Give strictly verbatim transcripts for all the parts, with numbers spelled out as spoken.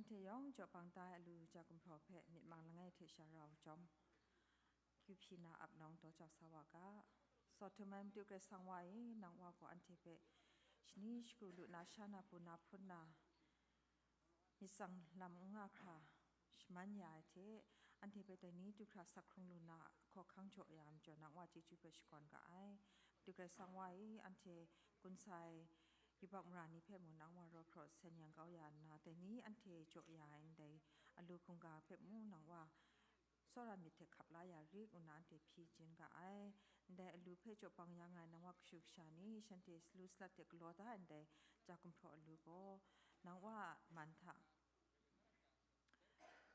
Hte yawng jaw bang tai alu ja gumhpraw hpe myit mang langai hte sha rau jawm, kyu hpyi na ap nawng daw jau sa wa ga. Sawt htum ai Madu Karai Kasang wa e, nang Wa gaw anhte hpe shani shagu lu na, sha na, bu na, hpun na, myit tsang lam n nga hkra shaman ya ai hte, anhte hpe dai ni du hkra sak hkrung lu na hkawhkang jaw ya ai majaw, nang Wa chyeju hpe shakawn ga ai. Madu Karai Kasang wa e, anhte gun sa ai yubak mara ni hpe mung nang Wa raw hkraw sen yang kau ya nna, dai ni anhte jaw ya ai ndai alu hkungga hpe mung nang Wa tsawra myit hte hkap la ya rit, ngu na anhte hpyi chyen ga ai. Ndai alu hpe jaw bang ya nga ai nang Wa kashu kasha ni, shanhte salu salat hte galaw da ai ndai ja gumhpraw alu gaw, nang Wa a man hta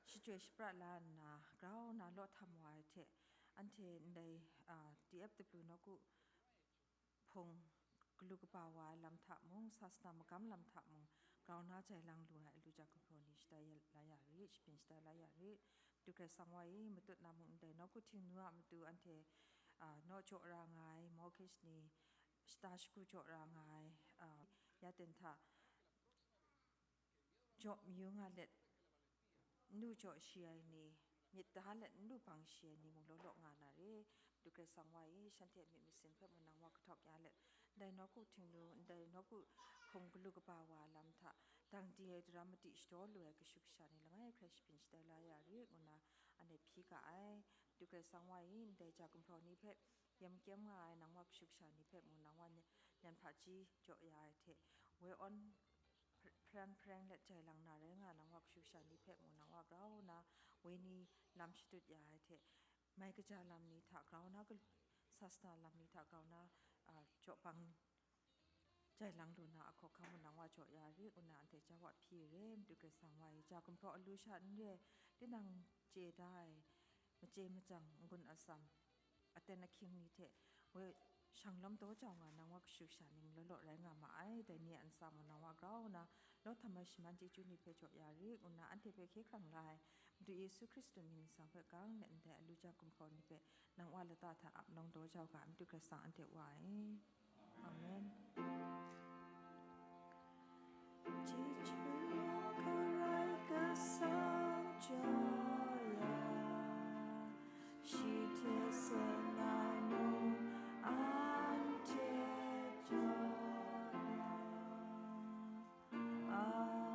shachyoi shapra la nna, grau na law htam wa ai hte, anhte ndai, a, D F W nawku hpung galu kaba wa ai lam hta mung, sasana magam lam hta mung, grau na jai lang lu ai alu ja gumhpraw ni shatai ya, la ya rit, shabyin shatai la ya rit. Madu Karai Kasang wa e, matut na mung ndai nawku Htingnu a matu anhte, a, naw jaw ra nga ai, mortgage ni shata shagu jaw ra nga ai, a, ya ten hta jaw mayu nga let, n lu jaw shi ai ni, myit da let n lu bang shi ai ni mung law law nga na re. Madu Karai Kasang wa e, shanhte a myit masin hpe mung nang Wa kahtawk ya let, ndai nawku Htingnu, ndai nawku hpung galu kaba wa lam hta, dang di ai daram madi shadaw lu ai kashu kasha ni langai hkrai shabyin shatai la ya rit, ngu na anhte hpyi ga ai. Madu Karai Kasang wa e, ndai ja gumhpraw ni hpe yam kyem nga ai nang Wa kashu kasha ni hpe mung nang Wa nyan, nyan hpaji jaw ya ai hte, woi awn hpr-, hpreng hpreng let jai lang na rai nga ai nang Wa kashu kasha ni hpe mung nang Wa grau na wenyi lam shadut ya ai hte, mai kaja lam ni hta grau na gal-, sasana lam ni hta grau na, a, jaw bang jai lang lu na a hkawhkam mung nang Wa jaw ya rit, ngu na anhte jau wa hpyi re. Madu Karai Kasang wa e, ja gumhpraw alu sha n re, tinang chye da ai, machye machyang n-gun atsam, aten ahkying ni hte woi shang lawm daw jau nga nang Wa kashu kasha ni mung law law rai nga ma ai. Dai ni a ntsa mung nang Wa grau nna, law htam ai shaman chyeju ni hpe jaw ya rit, ngu na anhte hpe hkye hkrang la ai Madu Yesu Hkristu mying nsang hpe gang let ndai alu ja gumhpraw ni hpe nang Wa lata hta ap nawng daw jau ga ai Madu Karai Kasang anhte Wa e. Amen. Chyeju yang Karai Kasang jaw ya, shi hte seng ai mung anhte jaw ya. Amen.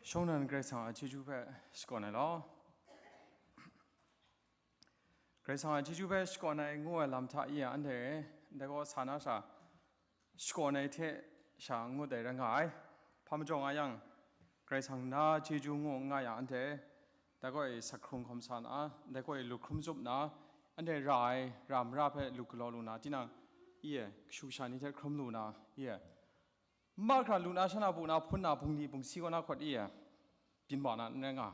Shawng nan Karai Kasang a chyeju hpe shakawn ai law. Karai Kasang a chyeju hpe shakawn ai ngu ai lam hta e anhte ndai gaw sa na sha shakawn ai hte sha ngut ai rai nga ai. Hpa majaw nga yang, Karai Kasang na chyeju ngu n nga yang anhte dai gaw e sak hkrung hkawm sa na, dai gaw e lu hkrum zup na, anhte ra ai, ra mara hpe lu galaw lu na, tinang, i e, kashu kasha ni hte hkrum lu na, i e, mahkra lu na, sha na, bu na, hpun na, bungli bungsi kaw na hkawt i e, byin wa na n rai nga.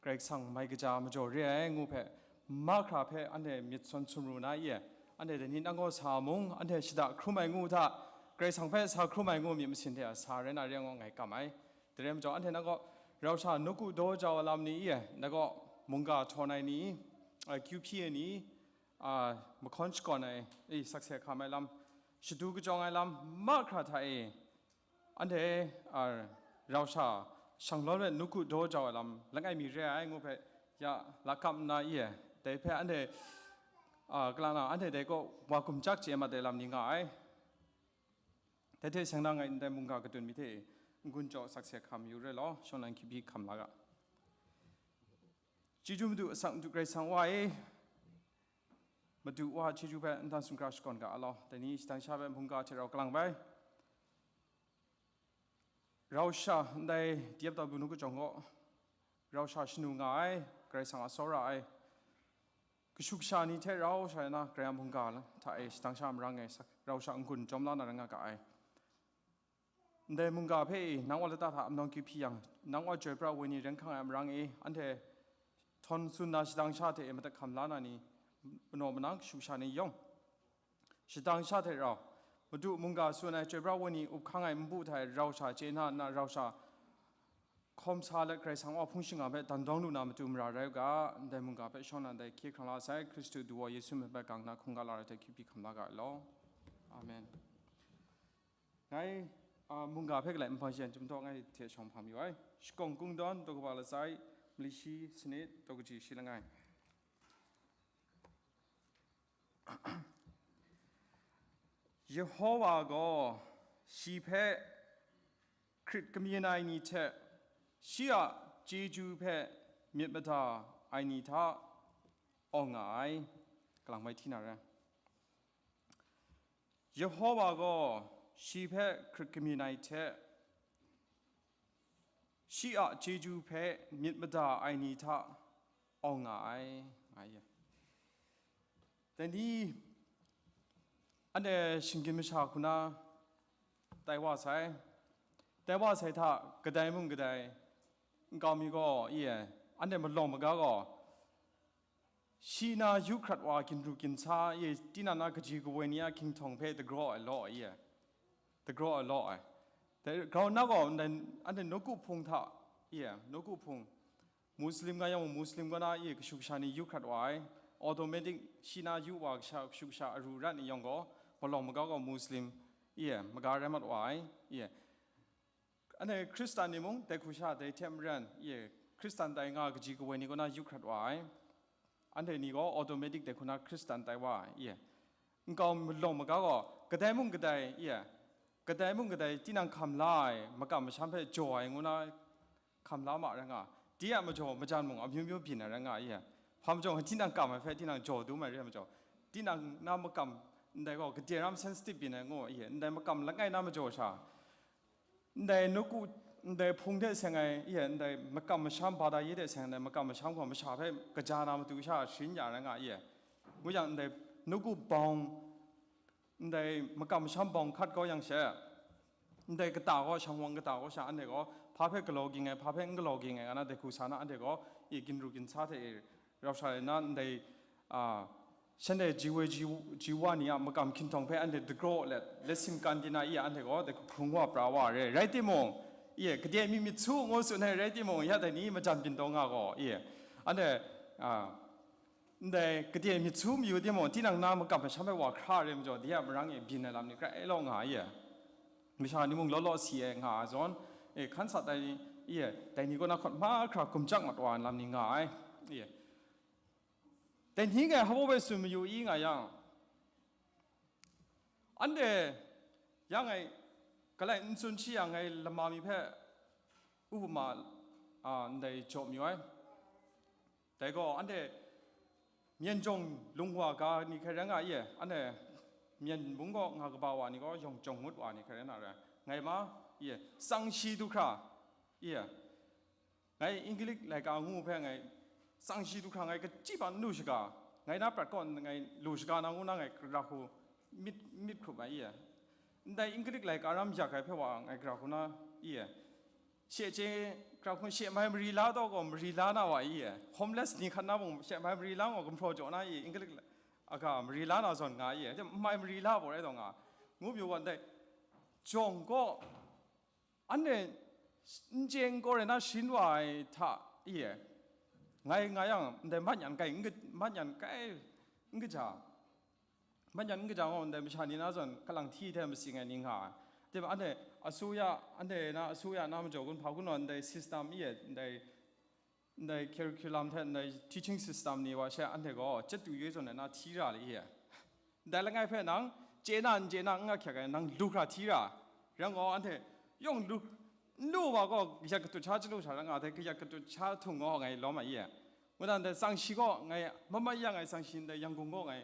Karai Kasang mai kaja majaw re ai ngu hpe, mahkra hpe anhte myit sawn sumru na i e, anhte dai ni nang gaw sa mung, anhte shada hkrum ai ngu hta, Karai Kasang hpe sa hkrum ai ngu myit masin hte a sa rai na re ai ngu ngai kam ai. Dai rai majaw, anhte nang gaw rau sha nawku daw jau ai lam ni i e, nang gaw mungga htawn ai ni, a, kyu hpyi ai ni, a, mahkawn shakawn ai, i, sakse hkam ai lam, shadu kajawng ai lam, mahkra hta e, anhte, a, rau sha shang lawn let nawku daw jau ai lam langai mi re ai ngu hpe ya lakam nna i e, dai hpe anhte, a, kala na anhte dai kaw wa gumjak chye mat ai lam ni nga ai. Dai hte seng na ngai ndai mungga katun mi hte n-gun jaw sakse hkam yu re law, shawng nan hkyip hkam la ga. Chyeju Madu, asak Madu Karai Kasang Wa e, Madu Wa chyeju hpe nhtang sumgra shakawn ga a law, dai ni shadang sha hpe mungga hte rau kalang bai. Rau sha ndai D F W nawku jawng gaw, rau sha shanu nga ai, Karai Kasang a tsawra ai, kashu kasha ni hte rau sha na, Karai a mungga hta e shadang sha marang e, rau sha n-gun jawm la na rai nga ga ai. Ndai mungga hpe e, nang wa lata hta amnawng kyu hpyi yang, nang wa chyoi pra ai wenyi ren hkang ai marang e, anhte htawn tsun na shadang sha hte e madat hkam la na ni, manaw manang kashu kasha ni yawng, shadang sha hte rau, Madu mungga tsun ai chyoi pra ai wenyi up hkang ai npu hta e rau sha chye na nna rau sha hkawm sa let Karai Kasang wa hpung shingkang hpe dandawng lu na matu mara rai u ga, ndai mungga hpe shawng na ndai hkye hkrang la sai, Hkristu du wa Yesu myit hpe gang na hkungga la ai hte hkyip hkam la ga ai law. Amen. Ngai, a, mungga hpe galai nhpang shian chyum htawk ngai hte shawng hpang yu ai. Shakawn Kungdawn, daw kaba latsai, mali shi sanit, daw kaji shi langai. Yehowa gaw shi hpe hkrit kamyin ai ni hte, shi a chyeju hpe myit mada ai ni hta awng nga ai. Kalang bai hti na rai. Yehowa gaw shi hpe hkrit kamyin ai hte, shi a chyeju hpe myit mada ai ni hta awng nga ai, nga ye. Dai ni, anhte shinggyim masha hku na tai wa sai, tai wa sai hta kadai mung kadai nkau mi gaw, i e, anhte malawng maga gaw, shi na yu hkrat wa ginru ginsa, i e, tinang na kaji kawoi ni a hkinhtawng hpe dagraw ai law, i e, dagraw ai law ai. Dai grau na gaw, ndai, anhte nawku hpung hta, i e, nawku hpung, Muslim nga yang, Muslim kaw na, i e, kashu kasha ni yu hkrat wa ai, automatic shi na yu wa kasha, kashu kasha aru rat ni yawng gaw, malawng maga gaw Muslim, i e, maga rai mat wa ai, i e. Anhte Hkristan ni mung, dai hku sha, dai hte maren, i e, Hkristan tai nga kaji kawoi ni kaw na yu hkrat wa ai. Anhte ni gaw automatic dai hku na Hkristan tai wa ai, i e. Nkau malawng maga gaw, kadai mung kadai, i e, kadai mung kadai tinang hkam la ai, makam masham hpe jaw ai ngu na hkam la ma rai nga, di a majaw majan mung amyu myu byin ai rai nga, i e. Hpa majaw tinang kam ai hpe tinang jaw dum ai re ai majaw, tinang na makam ndai gaw, gade ram sensitive byin ai ngu, i e, ndai makam langai na majaw sha, ndai nawku, ndai hpung hte seng ai, i e, ndai makam masham, bada ye hte seng ai ndai makam masham gaw masha hpe kaja na matu sha sharin ya rai nga, i e. Ngu yang, ndai nawku bawng, ndai makam masham bawng hkat kau yang she, ndai kata gaw, shang wang kata gaw sha, anhte gaw hpa hpe galaw ging ai, hpa hpe n galaw ging ai, nga na dai hku sa na, anhte gaw, i, ginru ginsa hte e, rau sha ai na, ndai, a, shanhte ji woi ji, ji wa ni a makam hkinhtawng hpe anhte dagraw let, let singkan di na, i, anhte gaw dai hku hkrung wa pra wa re. Rai timung, i, gade myit myit su ngu tsun ai rai timung, ya dai ni majan byin taw nga gaw, i, anhte, a, ndai gade myit su mayu timung, tinang na makam masham hpe wa hkra re majaw, de a marang e byin ai lam ni grai law nga, i, masha ni mung law law si ai nga ai zawn, e, hkan sat ai ni, i, dai ni kaw na hkawt mahkra gumjak mat wa ai lam ni nga ai, i. Dai ni ngai hpa bai tsun mayu i nga yang, anhte yang ngai galai n tsun shi yang, ngai lama mi hpe upama a, ndai jaw mayu ai. Dai gaw anhte myen jawng lung wa ga ni hkrai rai nga i, anhte myen mung gaw nga kaba wa ni gaw yawng jawng ngut wa ni hkrai rai na rai. Ngai ma, i, tsang shi du hkra, i, ngai English laika ngu hpe ngai tsang shi du hkra ngai kachyi pa n lu shaga, ngai na prat kaw ngai lu shaga na ngu na ngai gara hku myit, myit hkrup ai i. Ndai English laika ram yak ai hpe wa ngai gara hku na i. She chye, gara hku she mai mari la taw gaw mari la na wa i. Homeless ni hkan na mung she mai mari la gaw gumhpraw jaw na i, English aga mari la na zawn nga i. She mai mari la baw rai taw nga. Ngu pyi wa ndai jawng gaw, anhte n chye n kawre na sharin wa ai hta i, ngai nga yang, ndai mat yan kai, n ka-, mat yan kai n kaja, mat yan n kaja gaw, ndai masha ni na zawn kalang hti hte masing ai ni nga ai. Dai ma, anhte asuya, anhte na asuya na majaw gun hpa gun naw ndai system i, ndai ndai curriculum hte ndai teaching system ni wa she anhte gaw chyetu yoi zawn ai na hti ra le i. Ndai langai hpe nang chye na n chye na n ahkyak ai, nang lu hkra hti ra. Rai gaw anhte yawng lu, n lu wa gaw kayat katut sha chyalu sha ra nga ai, kayat katut sha htung gaw ngai lawm ai i. Ngu na ndai tsang shi gaw ngai, mamai yang ngai tsang shi ndai Yangon gaw ngai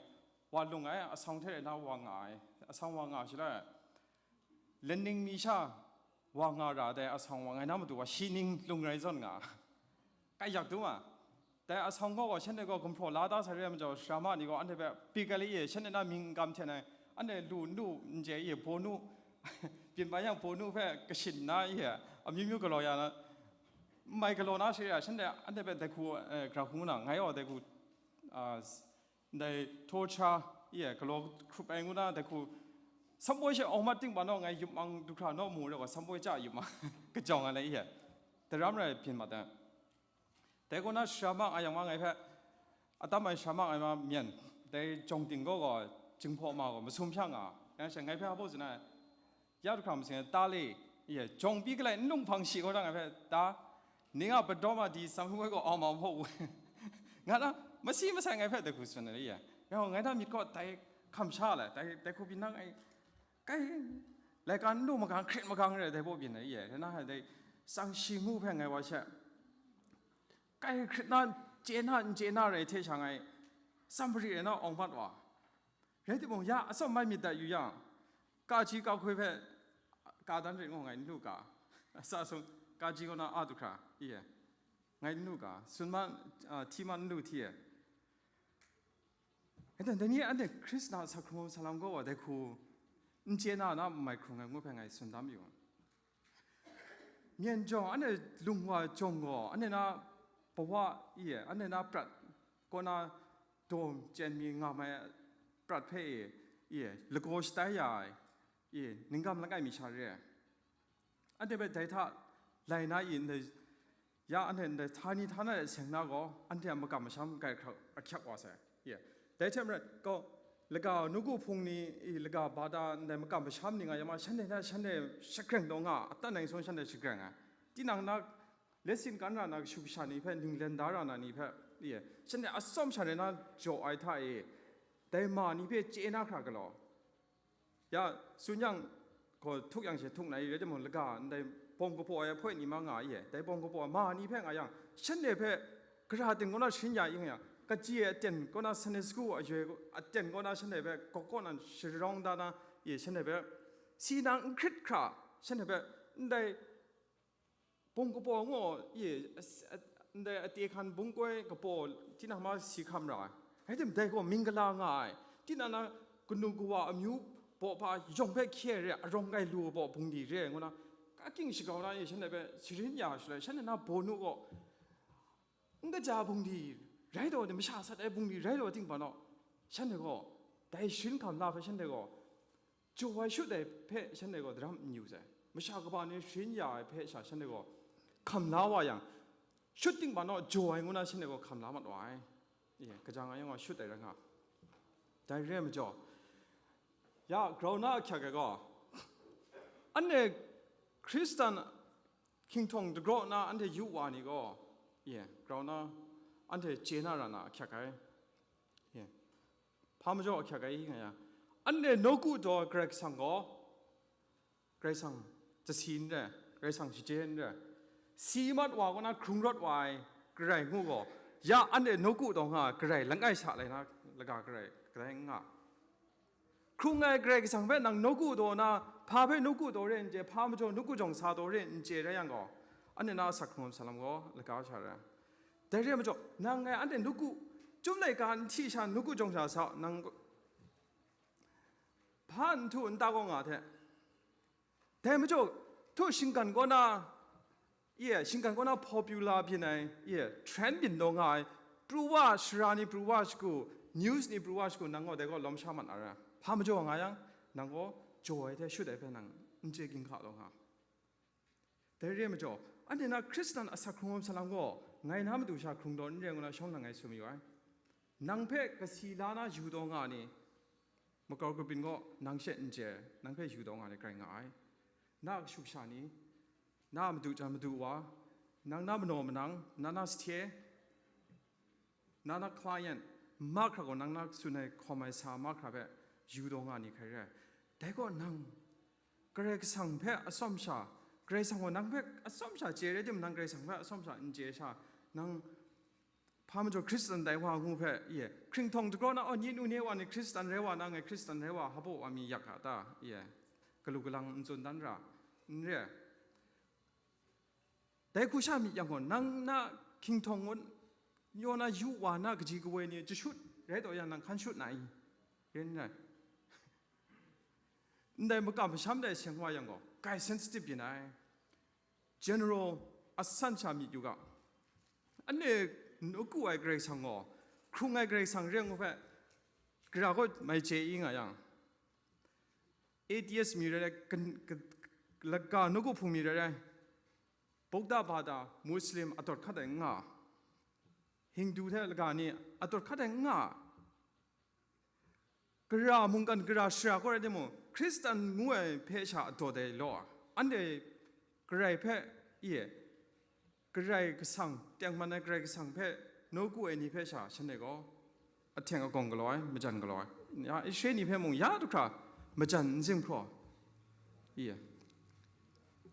wa lung ai, asawng hte rai na wa nga ai, asawng wa nga shaloi, Learning mi sha wa nga ra dai asawng wa ngai na matu wa shi ning lung rai zawn nga. Kai yak du ma. Dai asawng gaw gaw shanhte gaw gumhpraw la da sai re ai majaw, sara ma ni gaw anhte hpe pik ai le ye, shanhte na mying n kam hten ai, anhte lu n lu n chye ye, bawnu, byin bai yang bawnu hpe kashin na ye, amyu myu galaw ya na, n mai galaw na share ya, shanhte anhte hpe dai hku, eh, gara hku na, ngai gaw dai hku, ah, Ndai torture, i e, galaw hkrup ai ngu na, dai hku, samboi she awng mat ting pa naw ngai yup mang du hkra naw mu re wa, samboi cha yup mang kajawng ai le, i e, daram rai byin mat ai. Dai kaw na shara ma nga yang ma ngai hpe, atam ai shara ma nga ai ma myen, dai jawng ting gaw gaw, jinghpaw ma gaw, masum hpya nga, yang she ngai hpe a baw tsun ai, Ya du hkra masing, ta le, ye, jawng pyi galai n lung hpang shi gaw na ngai hpe, ta, ning a padawm a di tsam hkoi gaw awng ma hpaw wu, nga na, masi masai ngai hpe dai hku tsun ai, ye, yawng ngai na myit gaw dai hkam sha lai, dai, dai hku byin na ngai, kai, laika n lu magang, hkrit magang re, dai baw byin ai, ye, rai na, dai tsang shi ngu hpe ngai wa she, kai hkrit na, chye na, n chye na rai hte sha ngai, tsam mari rai na awng mat wa, Rai timung, ya atsawm mai myit dat yu yang, kaji kahkoi hpe ka dan rit ngu ngai n lu ga, atsawm kaji kaw na a du hkra, i e, ngai n lu ga, tsun ma, a, hti ma n lu hti e. Anhte dai ni anhte Hkristan a sa hkrung ai salam gaw wa dai hku n chye na na n mai hkrung ai ngu hpe ngai tsun dam yu. Myen jawng, anhte lung wa jawng gaw, anhte na bawa, i e, anhte na prat kaw na daw chyen mi nga mai prat hpe e, i e, lagaw shatai ya ai, i e, ningkam langai mi sha re ai. Anhte hpe dai hta lai na i ndai, ya anhte ndai htani htana de seng na gaw, anhte a makam masham kai hkra ahkyak wa sai. Ye. Dai hte maren, gaw, laga nawku hpung ni, i, laga bada ndai makam masham ni nga yang ma, shanhte hta shanhte shagreng taw nga, atan ai sung shanhte shagreng ai. Tinang na, letsin kan ra na kashu kasha ni hpe, ninglen da ra na ni hpe, ye, shanhte atsawm sha rai na jaw ai hta e, dai ma ni hpe chye na hkra galaw. Ya, tsun yang, gaw htuk yang she htuk na i, rai timung, laga ndai bawng kabaw ai ahpoi ni ma nga i e, dai bawng kabaw ai ma ni hpe nga yang, shanhte hpe gara ting kaw na sharin ya i nga yang, kaji ai aten kaw na Sunday school ayoi aten kaw na shanhte hpe gawk kaw na sharawng da na i, shanhte hpe si nang n hkrit hkra, shanhte hpe ndai bawng kabaw ngu, i, as-, at-, ndai ate hkan bungkoi kabaw, tinang ma si hkam ra ai. Rai tim, dai gaw mingkala nga ai. Tinang na kanu kawa amyu baw hpa yawng hpe hkye ai re, arawng gai lu ai baw bungli re ai ngu na, ka king shagau na e, shanhte hpe sharin ya shaloi, shanhte na bawnu gaw, n kaja bungli rai taw, masha sat ai bungli rai taw ting pa naw, shanhte gaw, dai sharin hkam la hpe shanhte gaw, jaw ai shut ai hpe shanhte gaw daram n yu sai. Masha kaba ni sharin ya ai hpe sha shanhte gaw hkam la wa yang, shut ting pa naw jaw ai ngu na shanhte gaw hkam la mat wa ai. Ye, kaja nga yang gaw shut ai rai nga. Dai re ai majaw, ya, grau na ahkyak ai gaw, anhte Hkristan hkinghtawn dagraw na anhte yu wa ni gaw, ye, grau na anhte chye na ra na ahkyak ai. Ye. Hpa majaw ahkyak ai nga yang, anhte nawku daw Karai Kasang gaw, Karai Kasang jasi n rai, Karai Kasang shaje n rai, Si mat wa kaw na hkrung rawt wa ai Karai ngu gaw, ya anhte nawku taw nga ai Karai langai sha lai na laga Karai kadai n nga. Hkrung ai Karai Kasang hpe nang nawku taw na, hpa hpe nawku taw re n chye, hpa majaw nawku jawng sa taw re n chye rai yang gaw, anhte na asak hkrung ai salam gaw laga sha rai. Dai re ai majaw, nang ngai anhte nawku, Chyum laika n hti sha nawku jawng sa sa, nang hpa n htu n ta gaw nga hte. Dai majaw, htu shinggan kaw na, ye, shinggan kaw na popular byin ai, ye, trend byin taw nga ai, pru wa, sara ni pru wa shagu, news ni pru wa shagu, nang gaw dai gaw lawm sha mat na ra. Hpa majaw nga yang, nang gaw jaw ai hte shut ai hpe nang n chye ginhka taw nga. Dai re ai majaw, anhte na Hkristan asak hkrung ai salam gaw, ngai na matu sha hkrung taw n re ngu na shawng nang ngai tsun mayu ai. Nang hpe kasi la na yu taw nga ni, makau kabyin gaw nang she n chye, nang hpe yu taw nga ni grai nga ai. Na a kashuk sha ni, na a madu jan madu wa, nang na manaw manang, na na sahte, na na client, mahkra gaw nang na tsun ai hkawm ai sa mahkra hpe yu taw nga ni hkrai re ai. Dai gaw nang Karai Kasang hpe atsawm sha, Karai Kasang gaw nang hpe atsawm sha chye rai timung, nang Karai Kasang hpe atsawm sha n chye sha, nang hpa majaw Hkristan dai wa ngu hpe, ye, hkringhtawng dagraw na, oh, ni nu ni wa ni Hkristan rai wa na, ngai Hkristan rai wa, hpa baw wa mi yak a ta, ye, galu galang n tsun dan ra, n re ai. Dai hku sha myit yang gaw, nang na hkinghtawng ngut, yaw na yu wa na kaji kawoi ni jashut rai taw yang, nang hkan shut na i? Rin rai. Ndai makam masham dai seng wa yang gaw, kai sensitive yin ai. General asan sha myit yu ga. Anhte nawku ai Karai Kasang gaw, hkrung ai Karai Kasang re ngu hpe, gara gaw mai chye i nga yang, atheist mi rai rai, kan-, ka-, laga nawku hpung mi rai rai, Buddha bada, Muslim adawt hkat ai n nga, Hindu hte laga ni adawt hkat ai n nga, gara mungkan gara shara kaw rai timung, Hkristan ngu ai hpe sha adawt ai law, anhte Karai hpe, ye, Karai Kasang, tengman ai Karai Kasang hpe nawku ai ni hpe sha shanhte gaw ahten agawng galaw ai, majan galaw ai. Ya, Israel ni hpe mung ya du hkra majan n zing hpraw. Iya.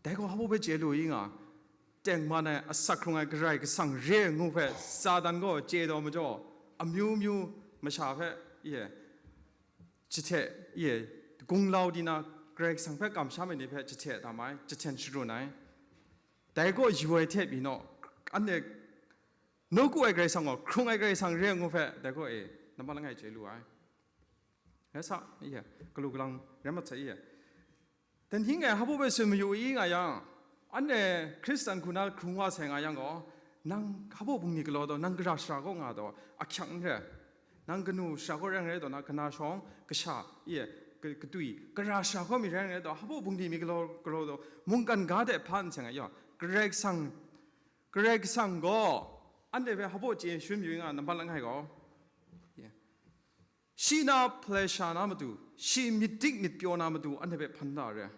Dai gaw hpa baw hpe chye lu i nga, tengman ai, asak hkrung ai Karai Kasang re ngu hpe Satan gaw chye taw majaw, amyu myu masha hpe, iya, jahte, iya, gunglau di na, Karai Kasang hpe kamsham ai ni hpe jahte tam ai, jahten sharun ai. Dai gaw yu ai hte pyi naw, anhte nawku ai Karai Kasang gaw, hkrung ai Karai Kasang re ngu hpe, dai gaw e, nambat langai chye lu ai. Rai sa, iya, galu galang rai mat sai, iya. Dan hting e hpa baw hpe tsun mayu i nga yang, anhte Hkristan hku na hkrung wa sai nga yang gaw, nang hpa baw bungli galaw taw, nang gara shara kaw nga taw, ahkyak n re. Nang kanu shara kaw rai rai taw na, kana shawng, kasha, iya, ka-, katwi, gara shara kaw mi rai rai taw, hpa baw bungli mi galaw, galaw taw, mungkan ga de hpa n seng ai yaw, Karai Kasang, Karai Kasang gaw, anhte hpe hpa baw chye shun mayu i nga, nambat langai gaw, iya. Shi na hpalai sha na matu, shi myit dik myit pyaw na matu anhte hpe hpan da re ai.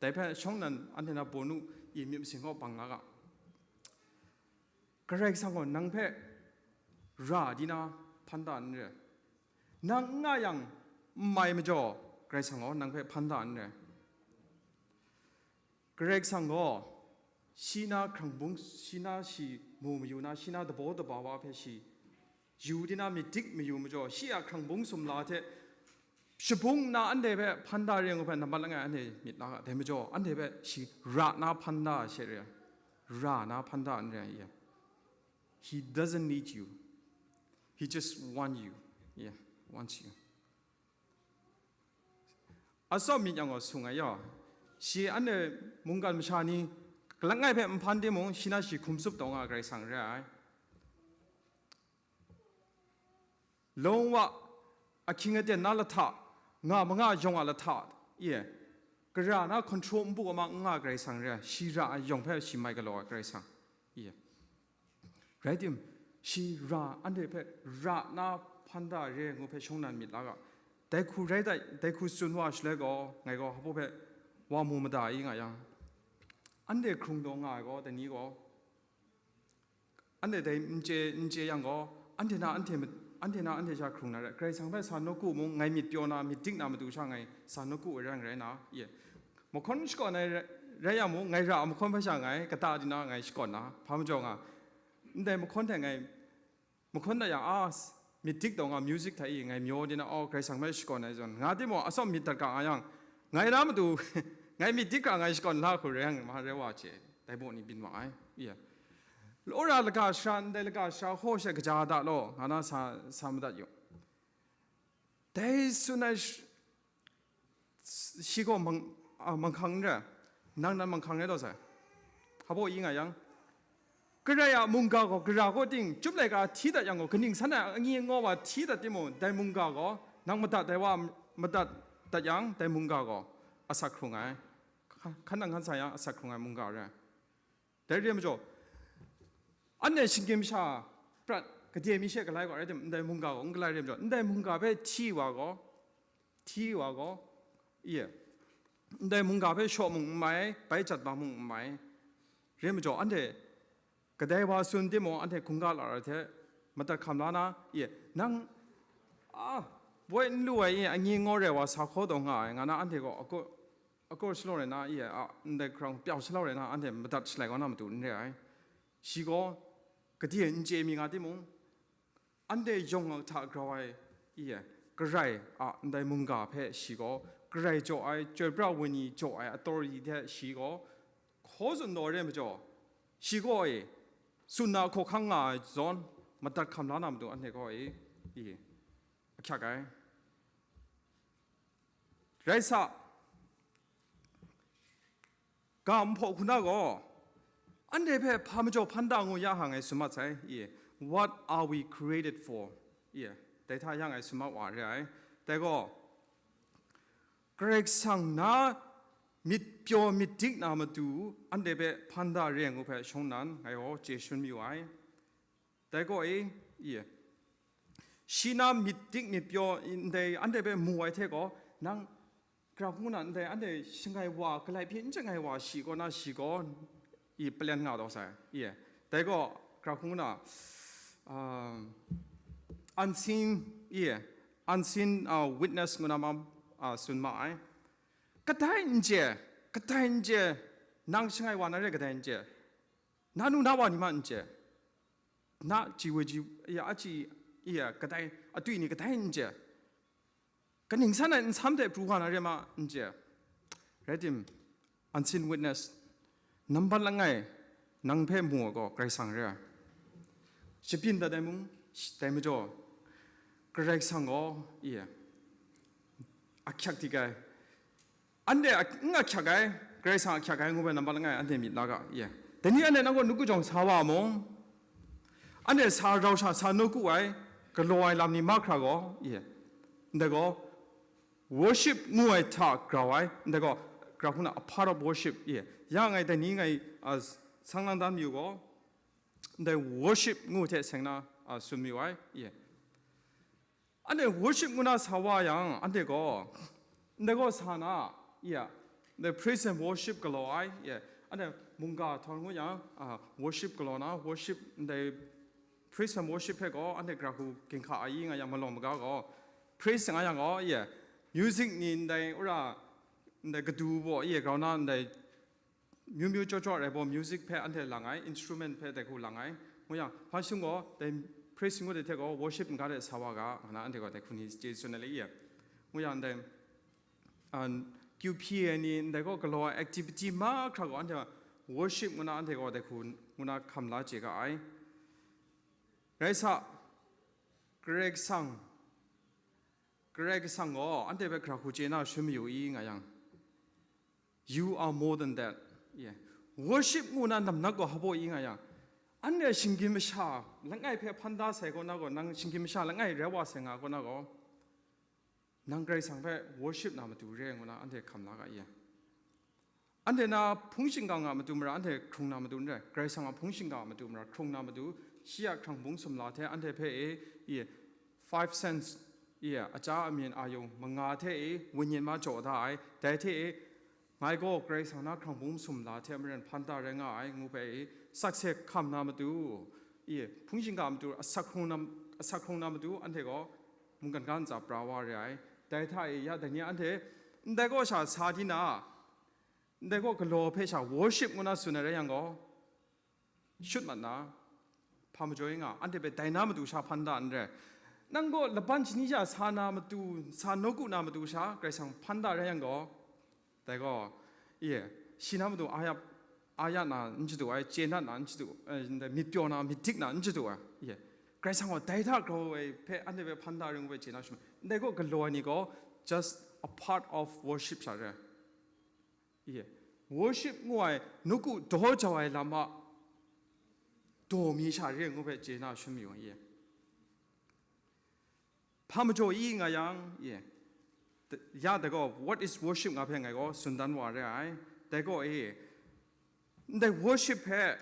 Dai hpe shawng nnan anhte na bawnu i myit masin kaw bang la ga. Karai Kasang gaw nang hpe ra di na hpan da n re ai. Nang n nga yang, n mai majaw, Karai Kasang gaw nang hpe hpan da n re ai. Karai Kasang gaw, shi na hkrang bung, shi na shi mu mayu na, shi na dabaw daba wa hpe shi yu di na myit dik mayu majaw, shi a hkrang bung sumla hte shabung nna anhte hpe hpan da re ngu hpe nambat langai anhte myit la ga, dai majaw, anhte hpe shi ra na hpan da she re ai, ra na hpan da n re ai. He doesn't need you. He just want you. Yeah, wants you. Atsawm myit yang gaw sung ai yaw, shi anhte mungkan masha ni langai hpe n hpan timung, shi na shi hkum tsup taw nga ai Karai Kasang re ai. Lawng wa ahkying aten na lahta, nga manga yawng a lahta, ye, gara na control npu ama n nga ai Karai Kasang re ai, shi ra ai yawng hpe shi mai galaw ai Karai Kasang, ye. Rai tim, shi ra anhte hpe ra na hpan da re ngu hpe shawng nnan myit la ga. Dai hku rai dai, dai hku tsun wa shaloi gaw, ngai gaw hpa baw hpe wa mu mada i nga yang, anhte hkrung taw nga ai gaw, dai ni gaw, anhte dai n chye, n chye yang gaw, anhte na anhte ma-, anhte na anhte sha hkrung na rai, Karai Kasang hpe sa nawku mung, ngai myit pyaw na, myit dik na matu sha ngai sa nawku ai rai, rai na, ye. Mahkawn shakawn ai rai, Rai yang mung, ngai ra a mahkawn hpe sha ngai kata di na ngai shakawn na, hpa majaw nga, ndai mahkawn hte ngai mahkawn dat yang, a, myit dik taw nga, music hta i ngai mayaw di na, aw, Karai Kasang hpe shakawn ai zawn, nga timung, atsawm myit dat ga nga yang, ngai na matu, ngai myit dik ga ngai shakawn la hku rai yang, ma rai wa hte, dai baw ni byin wa ai, iya. Law ra laga shara, ndai laga shara hkaw she kaja da law, nga na sa, sa madat yu. Dai tsun ai sh-, shi gaw mang-, a, manghkang n rai, nang nan manghkang rai taw sai. Hpa baw i nga yang, Karai a mungga gaw gara kaw ting, chyum laika hti dat yang gaw, kaning san ai angyi angaw wa hti dat timung, dai mungga gaw nang madat ai wa madat dat yang, dai mungga gaw asak hkrung ai, hkan nang hkan sa yang asak hkrung ai mungga rai. Dai re ai majaw, anhte shinggyim masha prat, gade mi she galai gaw rai timung, ndai mungga gaw n galai re ai majaw, ndai mungga hpe hti wa gaw, hti wa gaw, i, ndai mungga hpe shaw mung n mai, bai jat ba mung n mai. Re ai majaw, anhte kadai wa tsun timung, anhte hkungga lara hte madat hkam la na, i, nang, a, boi n lu ai, i, angyi angaw rai wa sa hkaw taw nga ai, nga na, anhte gaw ago, ago shalawng rai na, i, a, ndai hkrang pyau shalawng rai na, anhte madat shalai kau na matu n re ai. Shi gaw gade n chye mi nga timung, anhte yawng hta grau ai, i, Karai a ndai mungga hpe shi gaw, Karai jaw ai, chyoi pra ai wenyi jaw ai authority hte shi gaw hkaw tsun taw re ai majaw, shi gaw e, tsun na hkaw hkang nga ai zawn, madat hkam la na matu anhte gaw e, i, ahkyak ai. Rai sa, ga nhpaw hku na gaw, anhte hpe hpa majaw hpan da ngu ya hang ngai tsun mat sai, i, what are we created for? I, dai hta ya ngai tsun mat wa re ai. Dai gaw, Karai Kasang na myit pyaw myit dik na matu anhte hpe hpan da re ai ngu hpe shawng nnan ngai gaw chye shangun mayu ai. Dai gaw e, i, shi na myit dik myit pyaw ndai anhte hpe mu ai hte gaw, nang, gara hku na ndai anhte shangai wa, galai hpyi n shangai wa shi kaw na shi gaw, i, palyan nga taw sai, i, dai gaw, gara hku na, um, unseen, i, unseen, uh, witness ngu na ma, uh, tsun ma ai. Kadai n chye, kadai n chye, nang shangai wa na re kadai n chye, na nu na wa ni ma n chye, na ji woi ji, ya, a ji, ya, kadai, atwi ni kadai n chye, kaning san ai nsam hte pru wa na re ma n chye, rai tim, unseen witness, nambat langai, nang hpe mu ai gaw Karai Kasang re ai. Shabyin dat ai mung, sh-, dai majaw, Karai Kasang gaw, i, ahkyak dik ai. Anhte a-, n ahkyak ai, Karai Kasang ahkyak ai ngu bai nambat langai anhte myit la ga, i. Dai ni anhte nang gaw nawku jawng sa wa mung, anhte sa rau sha, sa nawku ai, galaw ai lam ni mahkra gaw, i. Ndai gaw, worship ngu ai hta grau ai, ndai gaw, grau hku na a part of worship, i. Ya ngai dai ni ngai, a, sang lang dan mayu gaw, ndai worship ngu hte seng na, a, tsun mayu ai, i. Anhte worship ngu na sa wa yang, anhte gaw, ndai gaw sa na, i ya, ndai praise and worship galaw ai, i, anhte mungga htawng ngu yang, a, worship galaw na, worship, ndai praise and worship hpe gaw, anhte gara hku ginhka ai nga yang malawng maga gaw, praise nga yang gaw, i, music ni ndai ura, ndai kadu baw, i, grau na ndai myu myu chyaw chyaw rai baw, music hpe anhte lang ai, instrument hpe dai hku lang ai. Ngu yang, hpa shung gaw, dai praise ngu dai hte gaw, worship n ga de sa wa ga, nga na anhte gaw dai hku ni chye tsun ai le i. Ngu yang, dai, an, Q P A ni, ndai gaw galaw ai activity mahkra gaw, anhte worship ngu na anhte gaw dai hku ngu na hkam la chye ga ai. Rai sa, Karai Kasang, Karai Kasang gaw anhte hpe gara hku chye na shangun mayu i nga yang, You are more than that. Yeah. Worship ngu na namnak gaw hpa baw i nga yang, anhte shinggyim masha langai hpe hpan da sai kaw na gaw, nang shinggyim masha langai rai wa sai nga kaw na gaw, nang Karai Kasang hpe worship na matu re ngu na anhte hkam la ga i. Anhte na hpung shingkang a matu mara anhte hkrung na matu n rai, Karai Kasang a hpung shingkang a matu mara hkrung na matu, shi a hkrang bung sumla hte anhte hpe e, i, five cents, i, aja amyin ayung manga hte e, wunyin ma jaw da ai, dai hte e, ngai gaw Karai Kasang na hkrang bung sumla hte maren hpan da rai nga ai, ngu hpe e, sakse hkam na matu, i, hpung shingkang a matu, asak hkrung na, asak hkrung na matu, anhte gaw mungkan ga ntsa pra wa re ai. Dai hta e, ya dai ni anhte, ndai kaw sha sa di na, Ndai gaw galaw hpe sha worship ngu na tsun ai rai yang gaw, shut mat na, hpa majaw i nga, anhte hpe dai na matu sha hpan da n re. Nang gaw laban shani sha sa na matu, sa nawku na matu sha Karai Kasang hpan da rai yang gaw, dai gaw, ye, shi na matu aya, aya na n chadu ai, chye nat na n chadu, eh, ndai myit pyaw na, myit dik na n chadu ai, ye. Karai Kasang gaw dai hta grau ai hpe anhte hpe hpan da ring hpe chye na shim ai. Ndai gaw galaw ai ni gaw just a part of worship sha re. Ye. Worship ngu ai, nawku daw jau ai lam a daw mi sha re ngu hpe chye na shim yu, ye. Hpa majaw i nga yang, ye. Ya dai gaw, what is worship nga hpe ngai gaw tsun dan wa re ai. Dai gaw, e, ndai worship hpe,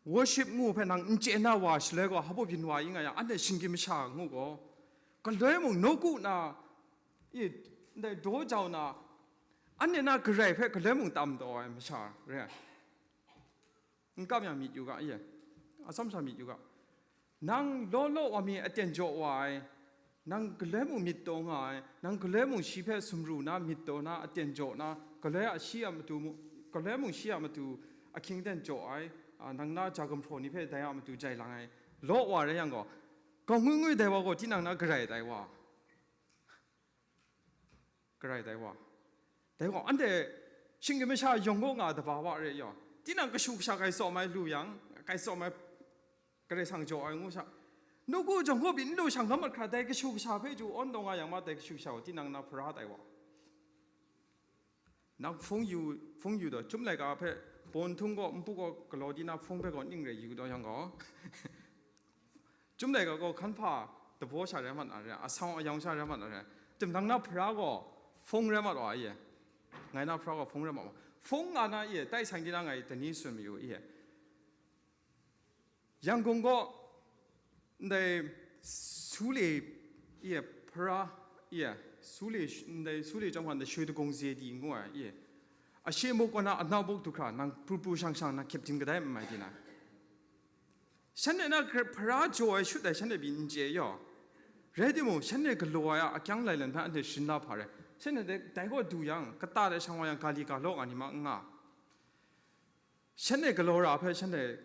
worship ngu hpe nang n chye na wa shaloi gaw, hpa byin wa i nga yang, anhte shinggyim masha ngu gaw, galoi mung nawku na, i, ndai daw jau na, anhte na Karai hpe galoi mung tam taw ai masha re ai. N kap yang myit yu ga, ye, atsawm sha myit yu ga. Nang law law wa mi aten jaw wa ai, nang galoi mung myit taw nga ai, nang galoi mung shi hpe sumru na myit taw na aten jaw na, galoi a shi a matu mu-, galoi mung shi a matu ahkying aten jaw ai, a, nang na ja gumhpraw ni hpe dai a matu jai lang ai, law wa rai yang gaw, gaw ngwi ngwi dai wa gaw tinang na Karai dai wa. Karai dai wa. Dai gaw, anhte shinggyim masha yawng gaw nga daba wa re yaw. Tinang kashu kasha grai tsawm ai lu yang, grai tsawm ai Karai Kasang jaw ai ngu sha. Nawku jawng gaw byin n lu shang lam mat hkra, dai kashu kasha hpe ju awn taw nga yang ma, dai kashu kasha gaw tinang na hpara dai wa. Nang hpung yu, hpung yu taw, Chyum laika hpe, pawn htung gaw, npu gaw, galaw di na hpung hpe gaw ning rai yu taw yang gaw, Chyum laika gaw hkan hpa dabaw sha rai mat na re, asawng ayawng sha rai mat na re. Tim nang na hpara gaw hpung rai mat wa ye. Ngai na hpara gaw hpung rai mat wa. Hpung nga na ye, tai sang di na ngai dai ni tsun mayu ye. Yangon gaw ndai Sule ye hpara ye, Sule, ndai Sule chyawm hkan de Shwe Dagong Ze Di ngu ai ye. Ashe muk kaw na anau buk du hkra nang pru pru shang shang nang kyep din kadai n mai di na. Shanhte na hkra hpara jaw ai shut ai shanhte pyi n chye yaw. Rai timung, shanhte galaw ai a akyang lailen hpe anhte sharin la hpa rai. Shanhte dai, dai gaw du yang, kata dai shang wa yang, ga li ga law nga ni ma n nga. Shanhte galaw ra hpe shanhte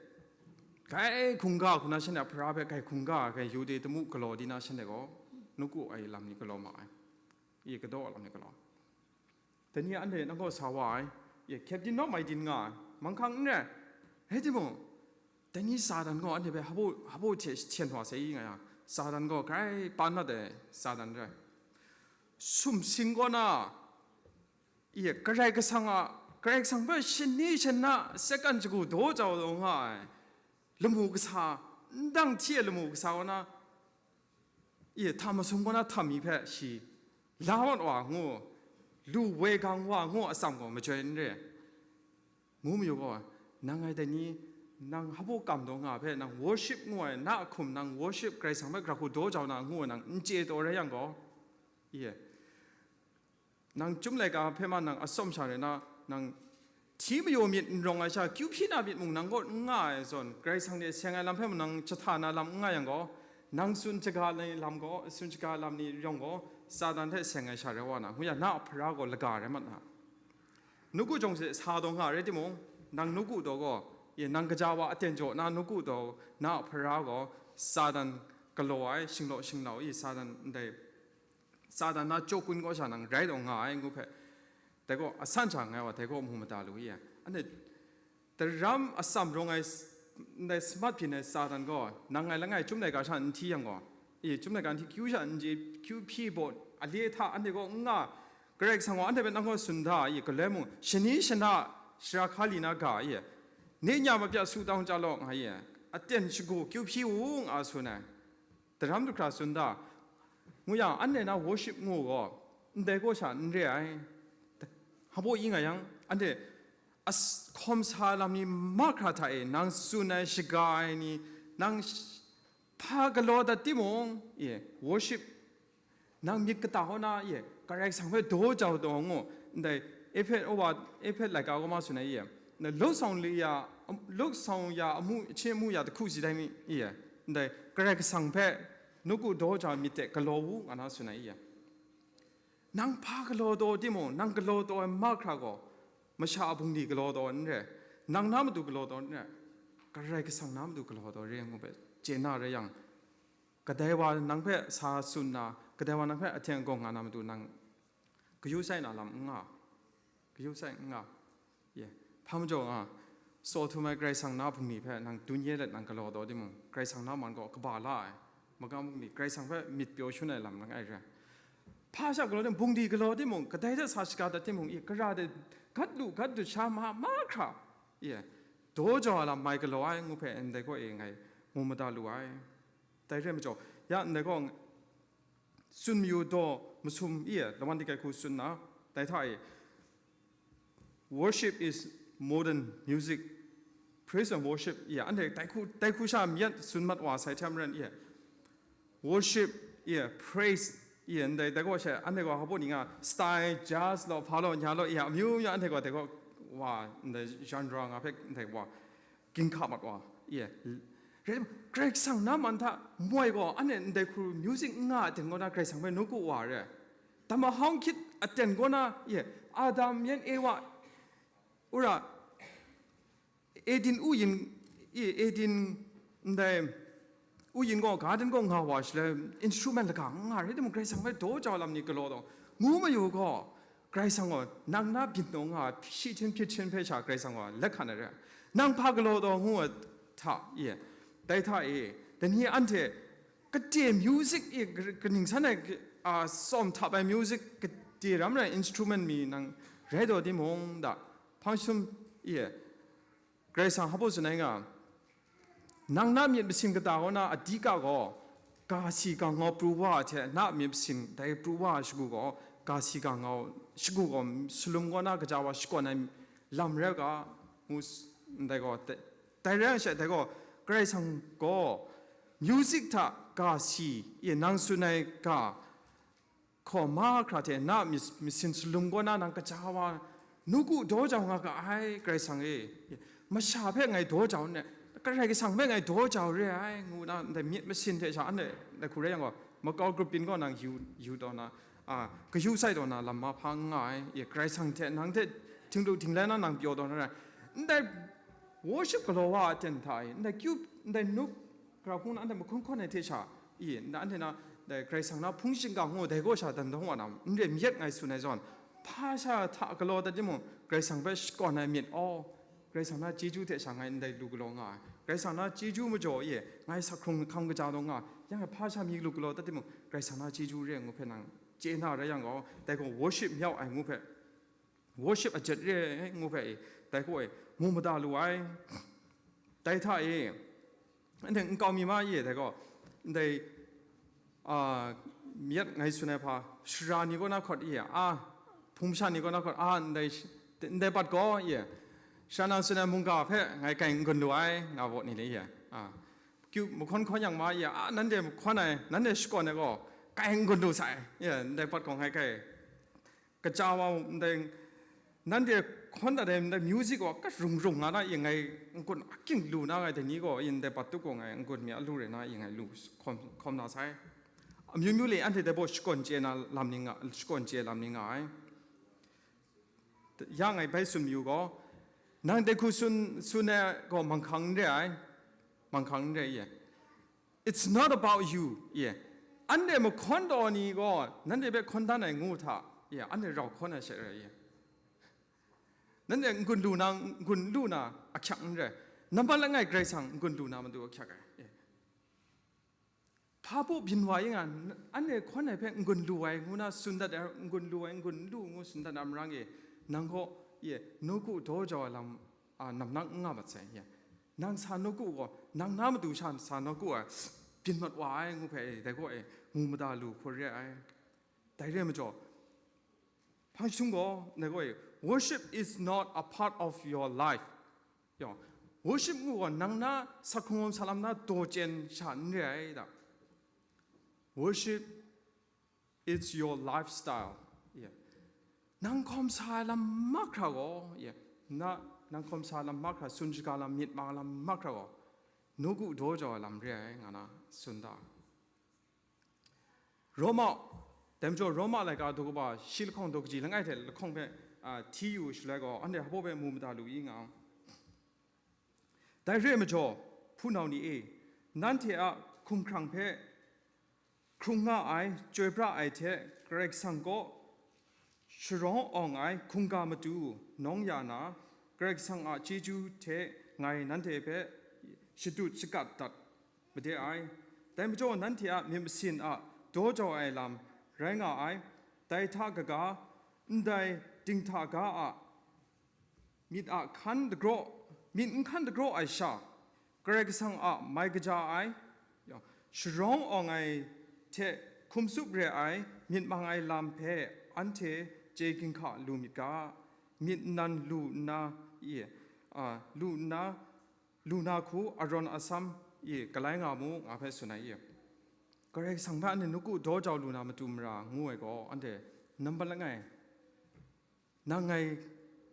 grai hkungga hku na, shanhte a hpara hpe grai hkungga ai, grai yu de, damu galaw di na, shanhte gaw nawku ai lam ni galaw ma ai. Ye kadaw ai lam ni galaw. Dai ni anhte nang gaw sa wa ai, ye, hkyep din naw mai din nga ai, manghkang n rai. Rai timung, dai ni Satan gaw anhte hpe hpaw, hpaw hte hten wa sai i nga yang, Satan gaw grai pan mat ai Satan rai. Sumsing kaw na, ye, Karai Kasang a, Karai Kasang hpe shani shana, second shagu daw jau taw nga ai lamu kasa, ndang hti ai lamu kasa kaw na, ye, hta masum kaw na htam mi hpe shi la mat wa ngu, lu woi gang wa ngu atsam gaw majoi n re. Ngu mayu gaw, nang ngai dai ni, nang hpaw kam daw nga hpe, nang worship ngu ai, na a hkum nang worship Karai Kasang hpe gara hku daw jau na ngu ai nang n chye taw rai yang gaw, ye, nang Chyum laika hpe ma nang atsawm sha rai na, nang hti mayu myit n rawng ai sha, kyu hpyi na myit mung nang kaw n nga ai zawn, Karai Kasang hte seng ai lam hpe mung nang jahta na lam n nga yang gaw, nang tsun shaga ai lam gaw, tsun shaga lam ni rawng gaw, Satan hte seng ai sha rai wa na, ngu yang na a hpara gaw laga rai mat na. Nawku jawng hte sa taw nga rai timung, nang nawku taw gaw, ye, nang kaja wa aten jaw na nawku taw na a hpara gaw, Satan galaw ai, shinglaw shinglau i, Satan ndai Satan na chyaw kun kaw sha nang rai taw nga ai ngu hpe, dai gaw asan sha ngai wa, dai gaw mu mada lu ye. Anhte daram atsam rawng ai s-, ndai samat byin ai Satan gaw, nang ngai langai Chyum laika sha n hti yang gaw, e, Chyum laika n hti, kyu sha n je, kyu hpyi baw, ale hta anhte gaw n nga, Karai Kasang gaw anhte hpe nang gaw tsun da, e, galoi mung, shani shana, shara hka li na ga, e, nye nya mapya su tang chya law, nga, e, aten shagu kyu hpyi u, nga tsun ai. Daram du hkra tsun da, ngu yang, anhte na worship ngu gaw, ndai kaw sha n re ai. Hpaw i nga yang, anhte as-, hkawm sa lam ni mahkra hta e, nang tsun ai, shaga ai ni, nang sh-, hpa galaw dat timung, e, worship, nang myit kata hkaw na, e, Karai Kasang hpe daw jau taw ngu, ndai Ehpe-, wa, Ehpe laika kaw ma tsun ai, e, na luk sawng li ya, luk sawng ya amu, hpyi mu ya jahku si dai mi, e, ndai Karai Kasang hpe nawku daw jau ai myit hte galaw u, nga na tsun ai, e. Nang hpa galaw taw timung, nang galaw taw ai mahkra gaw, masha a bungli galaw taw n re, nang na matu galaw taw n re, Karai Kasang na matu galaw taw re ngu hpe chye na rai yang, kadai wa nang hpe sa tsun na, kadai wa nang hpe ahten agawng nga na matu nang kayu sai na lam n nga, kayu sai n nga. Ye, hpa majaw nga, saw htum ai Karai Kasang na bungli hpe nang dun ye let nang galaw taw timung, Karai Kasang na man gaw kaba la ai, magam bungli Karai Kasang hpe myit pyaw shun ai lam langai re. Hpa sha galaw timung, bungli galaw timung, kadai hte sa shaga dat timung, i, kara de gat lu gat dut sha ma, mahkra, i, daw jau ai lam mai galaw ai ngu hpe ndai gaw e ngai mu mada lu ai. Dai re majaw, ya ndai gaw tsun mayu daw masum i, lawan di kai hku tsun na, dai hta e, worship is more than music. Praise and worship, ya, anhte dai hku, dai hku sha myit tsun mat wa sai hte maren, ya, worship, ya, praise, ya, ndai, dai gaw she, anhte gaw hpa ni nga, style, jazz law, hpa law, nya law, ya, amyu myu anhte gaw, dai gaw, wa, ndai genre nga hpe, ndai wa, ginhka mat wa, ya. Rai, Karai Kasang na man hta moi gaw, anhte ndai hku music n nga a ten gaw na Karai Kasang hpe nawku wa re. Tamahawng hkyit aten gaw na, ye, Adam yan Ewa, ura, Eden uyin, ye, Eden ndai uyin gaw, garden gaw nga wa shaloi, instrument lagaw n nga rai timung, Karai Kasang hpe daw jau lam ni galaw taw, ngu mayu gaw, Karai Kasang gaw, nang na byin taw nga, shi htin hpyi htin hpe sha Karai Kasang gaw, let hkan ai re. Nang hpa galaw taw ngu ai hta, ye, dai hta e, dai ni anhte, kade music e, ka-, kaning san ai, a, tsawm htap ai music, kade ram rai instrument mi nang rai taw timung da, hpang jahtum e, Karai Kasang hpa tsun ai nga, nang na myit masin kata kaw na adika gaw, ga si ga ngau pru wa ai hte na myit masin dai pru wa ai shagu gaw, ga si ga ngau shagu gaw salum kaw na kaja wa shakawn ai lam rai u ga, ngu s-, ndai gaw, dai, dai rai yang she, dai gaw, Karai Kasang gaw, music hta ga si, e, nang tsun ai ga, hkaw mahkra hte na mis-, masin salum kaw na nang kaja wa, nawku daw jau nga ga ai, Karai Kasang e. Masha hpe ngai daw jau n re, Karai Kasang hpe ngai daw jau re ai, ngu na, ndai myit masin hte sha, anhte, ndai hku rai yang gaw, makau grup byin gaw nang yu, yu taw na, a, kayu sai taw na lam mahpa n nga ai, e, Karai Kasang hte nang hte htinglu htinglan na nang pyaw taw na rai, ndai worship galaw wa a ten hta e, ndai kyu, ndai nuk, Gara hpung na anhte mahkawn hkawn ai hte sha, i, nda anhte na, dai Karai Kasang na hpung shingkang ngu dai gaw sha dan dawng wa na, n re myit ngai tsun ai zawn, hpa sha hta galaw dat timung, Karai Kasang hpe shakawn ai myit, aw, Karai Kasang na chyeju hte sha ngai ndai lu galaw nga ai. Karai Kasang na chyeju majaw e, ngai sak hkrung hkam kaja dawng nga ai. Yang e hpa sha mi lu galaw dat timung, Karai Kasang na chyeju re ai ngu hpe nang chye na rai yang gaw, dai gaw worship myau ai ngu hpe, worship ajet re ai ngu hpe e, dai gaw e, mu mada lu ai. Dai hta e, anhte nkau mi ma ye, dai gaw, ndai, a, myit ngai tsun ai hpa, sara ni kaw na hkawt ye, a, hpung masha ni kaw na hkawt, a, ndai sh-, ndai bat gaw ye, sara nang tsun ai mungga hpe ngai kai n-gun lu ai, nga baw ni le ye, a, kyu mahkawn hkawn yang ma ye, a, nanhte mahkawn ai, nanhte shakawn ai gaw, kai n-gun lu sai, ye, ndai bat gaw ngai kai. Kaja wa ndai, nanhte hkawn dat ai ndai music gaw, ka rung rung nga na, ing ngai n-gun aking lu na ngai, dai ni gaw, ing ndai bat tup gaw ngai, n-gun mi a lu rai na, ing ngai lu hkawm, hkawm na sai. Amyu myu le anhte dai baw shakawn chye na lam ni nga, shakawn chye lam ni nga ai. Ya ngai bai tsun mayu gaw, nang dai hku tsun, tsun ai gaw manghkang n re ai, manghkang n re ye. It's not about you, ye. Anhte mahkawn taw ni gaw, nanhte hpe hkawn dan ai ngu hta, ye, anhte rau hkawn ai she rai, ye. Nanhte n-gun lu na, n-gun lu na ahkyak n rai. Nambat langai Karai Kasang n-gun lu na matu ahkyak ai, ye. Hpa baw byin wa ing a, n-, anhte hkawn ai hpe n-gun lu ai ngu na tsun dat ai, n-gun lu ai, n-gun lu ngu tsun dat ai marang e, nang gaw, ye, nawku daw jau ai lam, a, namnak n nga mat sai, ye. Nang sa nawku gaw, nang na matu sha sa nawku ai, byin mat wa ai ngu hpe, dai gaw e, mu mada lu hkun re ai. Dai re ai majaw, hpang jahtum gaw, dai gaw e, worship is not a part of your life. Yaw, worship ngu gaw, nang na sak hkrung sa lam na daw chyen sha n re ai da. Worship It's your lifestyle. Yeah. Nang hkawm sa ai lam mahkra gaw, yeah, na, nang hkawm sa ai lam mahkra, tsun shaga lam, myit mang lam mahkra gaw, nawku daw jau ai lam re ai, nga na tsun da. Roma, dai majaw Roma laika daw kaba shi lahkawng daw kaji langai hte lahkawng hpe a, hti yu shaloi gaw, anhte hpa baw hpe mu mada lu i nga. Dai re ai majaw, hpunau ni e, nanhte a hkumhkrang hpe hkrung nga ai, chyoi pra ai hte Karai Kasang kaw sharawng awng ai hkungga matu nawng ya na, Karai Kasang a chyeju hte ngai nanhte hpe shadut shakat dat made ai. Dai majaw, nanhte a myit masin a daw jau ai lam rai nga ai. Dai hta kaga, ndai dinghta ga a myit a hkan dagraw, myit n hkan dagraw ai sha, Karai Kasang a mai kaja ai, sharawng awng ai hte hkum tsup re ai myit mang ai lam hpe anhte chye ginhka lu myit ga, myit nan lu nna, i, a, lu nna, lu na hku arawn asam, i, galai nga mu, nga hpe tsun ai, i. Karai Kasang hpe anhte nawku daw jau lu na matu mara ngu ai gaw, anhte nambat langai, nang ngai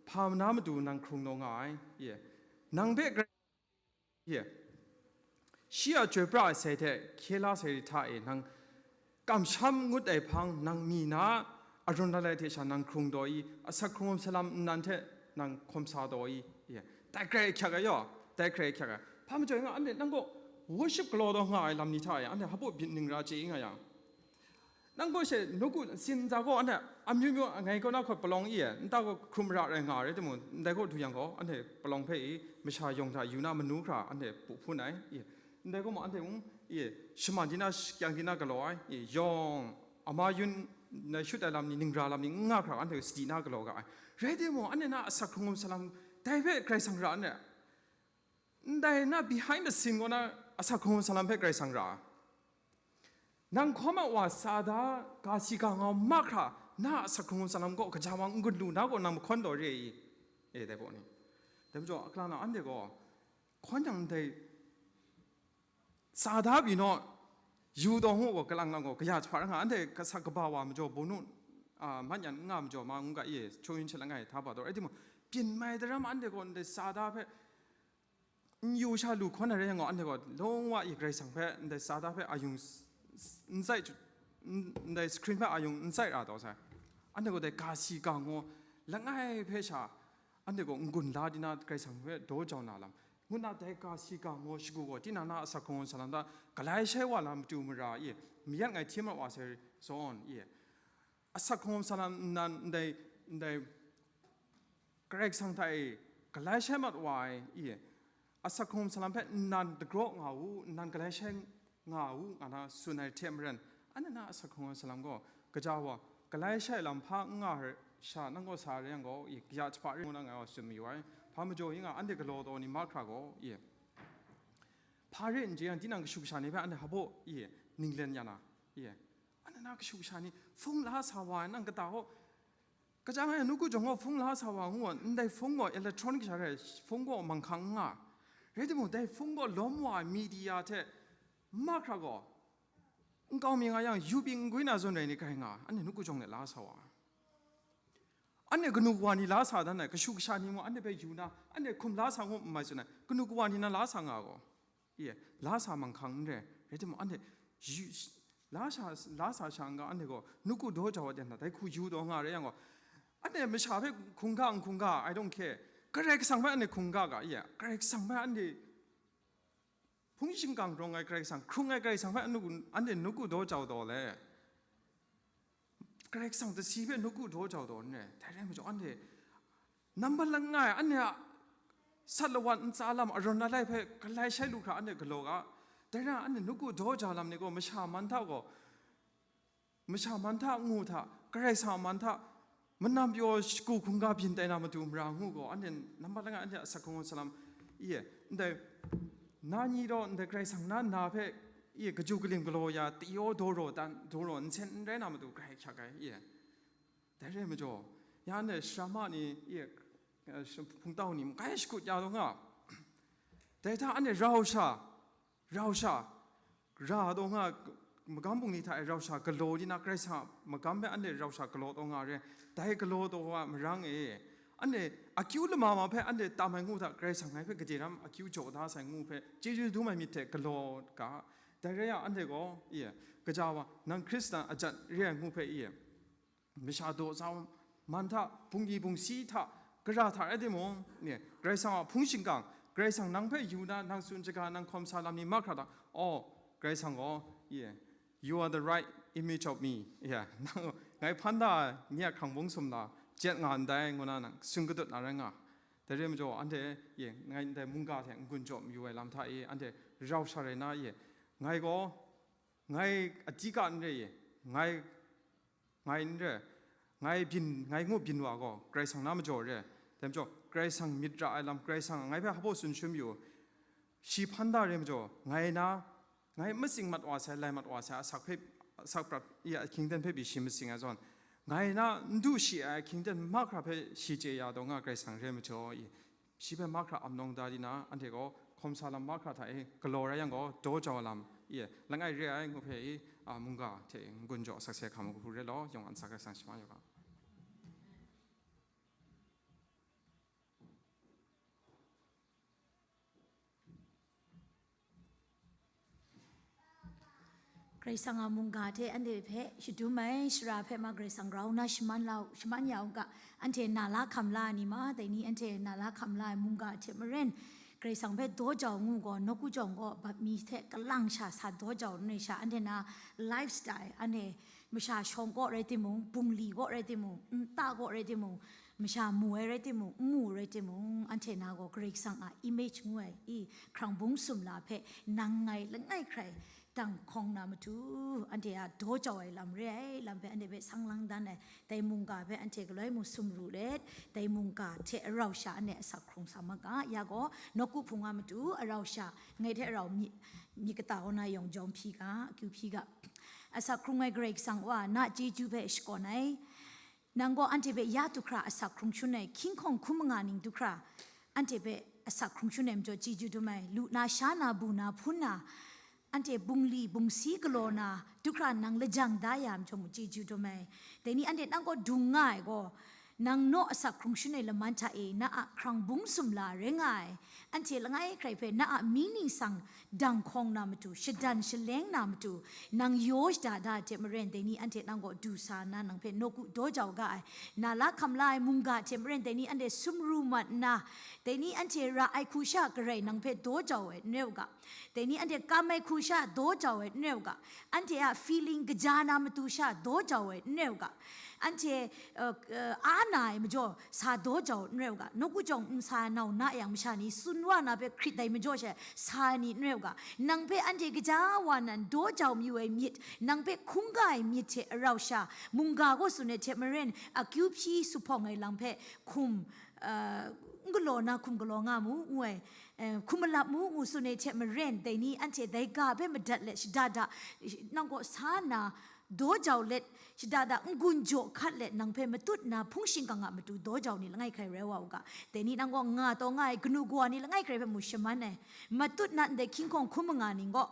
hpa na matu nang hkrung taw nga ai, i. Nang hpe Karai Ye. Shi a chyoi pra ai sai hte hkye la sai hta e nang kamsham ngut ai hpang, nang mi na arawn lalai hte sha nang hkrung taw i, asak hkrung salam nnan hte nang hkawm sa taw i, ye. Dai hkrai hkyak ai yaw, dai hkrai hkyak ai. Hpa majaw nga, anhte nang gaw worship galaw taw nga ai lam ni hta e, anhte hpa baw byin ning ra chye nga yang, nang gaw she nawku sin nta gaw, anhte amyu myu ngai kaw na hkawt palawng i, nta gaw hkrum ra rai nga rai timung, ndai gaw du yang gaw, anhte palawng hpe i, masha yawng hta yu na manu hkra, anhte pu hpun ai, i, ndai gaw ma, anhte mung, i, shaman di na, kyang di na galaw ai, i, yawng, ama yun, na shut ai lam ni, ningra lam ni, n nga hkra, anhte sadi na galaw ga ai. Rai timung, anhte na asak hkrung salam, dai hpe Karai Kasang ra, anhte, ndai na behind the scene gaw na asak hkrung salam hpe Karai Kasang ra. Nang hkawm a wa sa da, ga si ga ngau mahkra, na a asak hkrung salam gaw gaja wa n-gun lu na gaw nang mahkawn taw re i? E, dai gaw ni. Dai majaw, akla na anhte gaw, hkawn yang ndai sa da pyi naw, yu taw ngu gaw, kalang lang gaw, kaya jahpa ra nga, anhte kasa kaba wa majaw, bawnu, a, mat yan n nga majaw, ma ngu ga, e, chawng yun hte langai hta ba taw, rai timung, byin mai daram anhte gaw ndai sa da hpe, n yu sha lu hkawn ai rai yang gaw, anhte gaw lawng wa i Karai Kasang hpe ndai sa da hpe ayung s-, s-, n tsai, n-, ndai screen hpe ayung n tsai ra taw sai. Anhte gaw dai ga si ga ngaw langai hpe sha, anhte gaw n-gun la di na Karai Kasang hpe daw jau na lam, ngu na dai ga si ga ngaw shagu gaw, tinang na asak hkrung salam hta galai shai wa na matu mara i, mayat ngai hti mat wa sai zawn i, asak hkrung salam nnan ndai, ndai Karai Kasang hta e galai shai mat wa ai i, asak hkrung salam hpe nnan dagraw nga u, nnan galai shai nga u, nga na tsun ai hte maren, anhte na asak hkrung salam gaw gaja wa galai shai lam hpa n nga ai sha nang gaw sa re yang gaw, i, kaya jahpa re ngu na ngai gaw tsun mayu ai. Hpa majaw i nga, anhte galaw taw ni mahkra gaw, i, hpa re n chye yang, tinang kashu kasha ni hpe anhte hpa baw, i, ninglen ya na, i, anhte na kashu kasha ni hpung la sa wa ai, nang kata gaw, kaja nga yang, nawku jawng gaw hpung la sa wa ngu wa, ndai hpung gaw electronic sha rai, hpung gaw manghkang n nga. Rai timung, dai hpung gaw lawm wa ai media hte mahkra gaw, nkau mi nga yang, yu pyi n gwi na zawn rai ni grai nga, anhte nawku jawng de la sa wa. Anhte kanu kawa ni la sa dan ai, kashu kasha ni mung anhte hpe yu na, anhte hkum la sa ngu n mai tsun ai, kanu kawa ni na la sa nga gaw, ye, la sa manghkang n rai, rai timung, anhte yu, la sa, la sa sha n ga, anhte gaw nawku daw jau ai dan na, dai hku yu taw nga rai yang gaw, anhte masha hpe hkungga n hkungga, I don't care, Karai Kasang hpe anhte hkungga ga, ye, Karai Kasang hpe anhte hpung shingkang rawng ai Karai Kasang, hkrung ai Karai Kasang hpe anhte nawku daw jau taw le, Karai Kasang tasi hpe nawku daw jau taw n rai, dai rai majaw, anhte nambat langai, anhte a sat lawat ntsa lam arawn alai hpe galai shai lu hkra anhte galaw ga, dai na anhte nawku daw jau lam ni gaw, masha man hta gaw, masha man hta ngu hta, Karai Kasang a man hta, manam pyaw shagu hkungga byin tai na matu mara ngu gaw, anhte nambat langai anhte asak hkrung salam, i, ndai na ni gaw ndai Karai Kasang na na hpe, i, kaju kaling galaw ya, tayaw daw raw dan, daw raw nsen n rai na matu grai hkyak ai, i. Dai rai majaw, ya anhte sharama ni, i, hpungtau ni, mung kai shakut ya taw nga, dai hta anhte rau sha, rau sha, ra taw nga, magam bungli hta e rau sha galaw di na, Karai Kasang a magam hpe anhte rau sha galaw taw nga re, dai galaw taw wa marang e, anhte akyu lama ma hpe anhte tam ai ngu hta, Karai Kasang ngai hpe gade ram akyu jaw da sai ngu hpe, chyeju dum ai myit hte galaw ga, dai rai yang, anhte gaw, i, gaja wa, nang Hkristan ajat re ai ngu hpe, i, masha daw sa, man hta, bungli bungsi hta, gara hta rai timung, ni, Karai Kasang a hpung shingkang, Karai Kasang nang hpe yu na, nang tsun shaga, nang hkawm sa lam ni mahkra hta, oh, Karai Kasang gaw, ye, you are the right image of me, ye, nang, ngai hpan da ai ni a hkrang bung sumla jet nga ndai, ngu na nang tsun kadut na rai nga. Dai re majaw, anhte, ye, ngai ndai mungga hte n-gun jaw mayu ai lam hta e, anhte rau sha rai na, ye, ngai gaw, ngai adika n re, ye, ngai, ngai n re, ngai byin, ngai ngu byin wa gaw, Karai Kasang na majaw re. Dai majaw, Karai Kasang myit ra ai lam, Karai Kasang ngai hpe hpa tsun shangun yu, shi hpan da re majaw, ngai na, ngai matsing mat wa sai, lai mat wa sai, asak hpe, asak prat, i ahkying ten hpe pyi shi matsing ai zawn, ngai na n du shi ai ahkying ten mahkra hpe shi chye ya taw nga Karai Kasang re majaw, i, shi hpe mahkra amnawng da di na, anhte gaw hkawm sa lam mahkra hta e galaw rai yang gaw, daw jau lam, i, langai re ai ngu hpe i, a, mungga hte n-gun jaw sakse hkam ai hku re law, yawng an sa Karai Kasang shaman yu ga. Karai Kasang a mungga hte anhte hpe shadum ai shara hpe ma Karai Kasang grau na shaman la u, shaman ya u ga, anhte na la hkam la ai ni ma, dai ni anhte na la hkam la ai mungga hte maren, Karai Kasang hpe daw jau ngu gaw, nawku jawng gaw, bap mi hte kalang sha sa daw jau n rai sha, anhte na lifestyle, anhte masha shawng kaw rai timung, bungli kaw rai timung, nta kaw rai timung, masha mu ai rai timung, n mu rai timung, anhte na gaw Karai Kasang a image ngu ai, i, hkrang bung sumla hpe nang ngai langai hkrai dang hkawng na matu, anhte a daw jau ai lam re ai lam hpe anhte hpe sang lang dan ai, dai mungga hpe anhte galoi mung sumru let, dai mungga hte rau sha anhte asak hkrung sa ma ga, ya gaw, nawku hpung a matu, arau sha, ngai hte rau myit, myit kata kaw na yawng jawm hpyi ga, akyu hpyi ga. Asak hkrung ai Karai Kasang Wa, na chyeju hpe shakawn ai. Nang gaw anhte hpe ya du hkra asak hkrung shangun ai, hkying hkawng hkum manga ning du hkra, anhte hpe asak hkrung shangun ai majaw chyeju dum ai, lu na, sha na, bu na, hpun na, anhte bungli, bungsi galaw na, du hkra nang lajang da ya ai majaw mung chyeju dum ai. Dai ni anhte nang gaw dung nga ai gaw, nang naw asak hkrung shangun ai laman hta e, na a hkrang bung sumla rai nga ai. Anhte langai hkrai hpe na a mying ningsang dang hkawng na matu, shadan shaleng na matu, nang yaw shada da ai hte maren, dai ni anhte nang gaw du sa nna, nang hpe nawku daw jau ga ai. Na la hkam la ai mungga hte maren, dai ni anhte sumru mat nna, dai ni anhte ra ai hku sha garai nang hpe daw jau ai n rai u ga. Dai ni anhte kam ai hku sha daw jau ai n rai u ga. Anhte a feeling kaja na matu sha daw jau ai n rai u ga. Anhte, uh, uh, a na ai majaw sa daw jau n rai u ga. Nawku jawng nsa nau na yang masha ni tsun wa na hpe hkrit dai majaw she sa ai ni n rai u ga. Nang hpe anhte kaja wa nan daw jau mayu ai myit, nang hpe hkungga ai myit hte arau sha, mungga gaw tsun ai hte maren, akyu hpyi suphpawng ai lam hpe hkum, uh, n galaw na hkum galaw nga mu, ngu ai, eh, hkum malap mu, ngu tsun ai hte maren, dai ni anhte dai ga hpe madat let shada da, nang gaw sa na, daw jau let, shada da n-gun jaw hkat let nang hpe matut na hpung shingkang a matu daw jau ni langai hkrai rai wa u ga. Dai ni nang gaw nga taw nga ai kanu kawa ni langai hkrai hpe mu shaman ai. Matut na ndai hkying hkawng hkum manga ning gaw,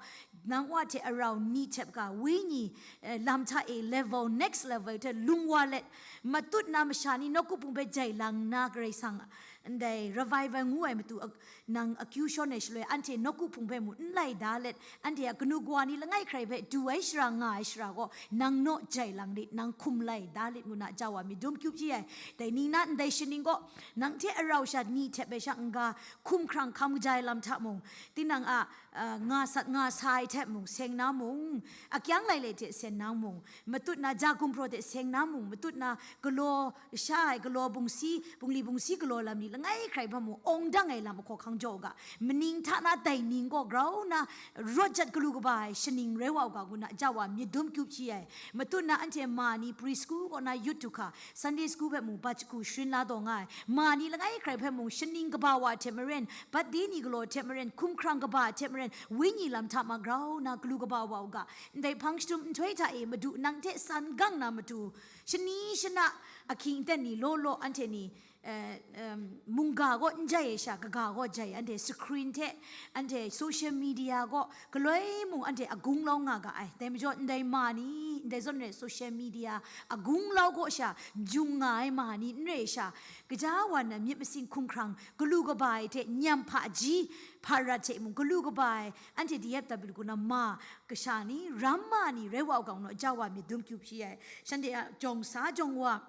nang wa hte arau ni htep ga, wenyi, eh, lam hta e level, next level hte lung wa let, matut na masha ni nawku hpung hpe jai lang nna Karai Kasang ndai revival ngu ai matu ak-, nang akyu shawn ai shaloi, anhte nawku hpung hpe mung n lai da let, anhte a kanu kawa ni langai hkrai hpe du ai shara nga ai shara gaw, nang naw jai lang lit, nang hkum lai da lit ngu na ja wa myit dum kyu hpyi ai. Dai ni na ndai shaning gaw, nang hte arau sha ni htep ai sha n-ga, hkum hkrang hkam kaja ai lam hta mung, tinang a, a, nga sat nga sa ai hte mung, seng na mung, akyang lai lai hte seng na mung, matut na ja gumhpraw hte seng na mung, matut na galaw sha ai, galaw bungsi, bungli bungsi galaw lam ni langai hkrai hpe mung, awng dang ai lam ahkaw hkang jaw u ga, maning hta na dai ning gaw grau na rawt jat galu kaba ai shaning rai wa u ga, ngu na ja wa myit dum kyu hpyi ai. Matut na anhte ma ni pre school kaw na youth du hkra, Sunday school hpe mung bat shagu sharin la taw nga ai. Ma ni langai hkrai hpe mung shaning kaba wa hte maren, bat de ni galaw hte maren, hkum hkrang kaba hte maren, wenyi lam hta ma grau na galu kaba wa u ga. Ndai hpang shadum nhtoi hta e Madu nang hte san gang na matu, shani shana ahkying aten ni law law anhte ni, eh, em, mungga gaw n jai ai sha, kaga gaw jai, anhte screen hte, anhte social media gaw galoi mung anhte agung lau nga ga ai. Dai majaw ndai ma ni, ndai zawn re social media agung lau gaw sha, jung nga ai ma ni n re sha, kaja wa na myit masin hkum hkrang, galu kaba ai hte nyam hpaji, hparat hte mung galu kaba ai, anhte D F W kaw na ma kasha ni, ram ma ni rai wa u ga, ngu na ja wa myit dum kyu hpyi ai. Shanhte a jawng sa jawng wa,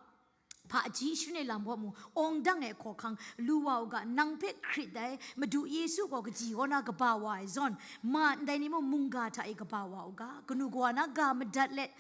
Hpaji shanhte lam gaw mu, awng dang ai hkawhkang lu wa u ga, nang hpe hkrit ai Madu Yesu gaw kaji kaw na kaba wa ai zawn, ma ndai ni mung mungga hta e kaba wa u ga, kanu kawa na ga madat let,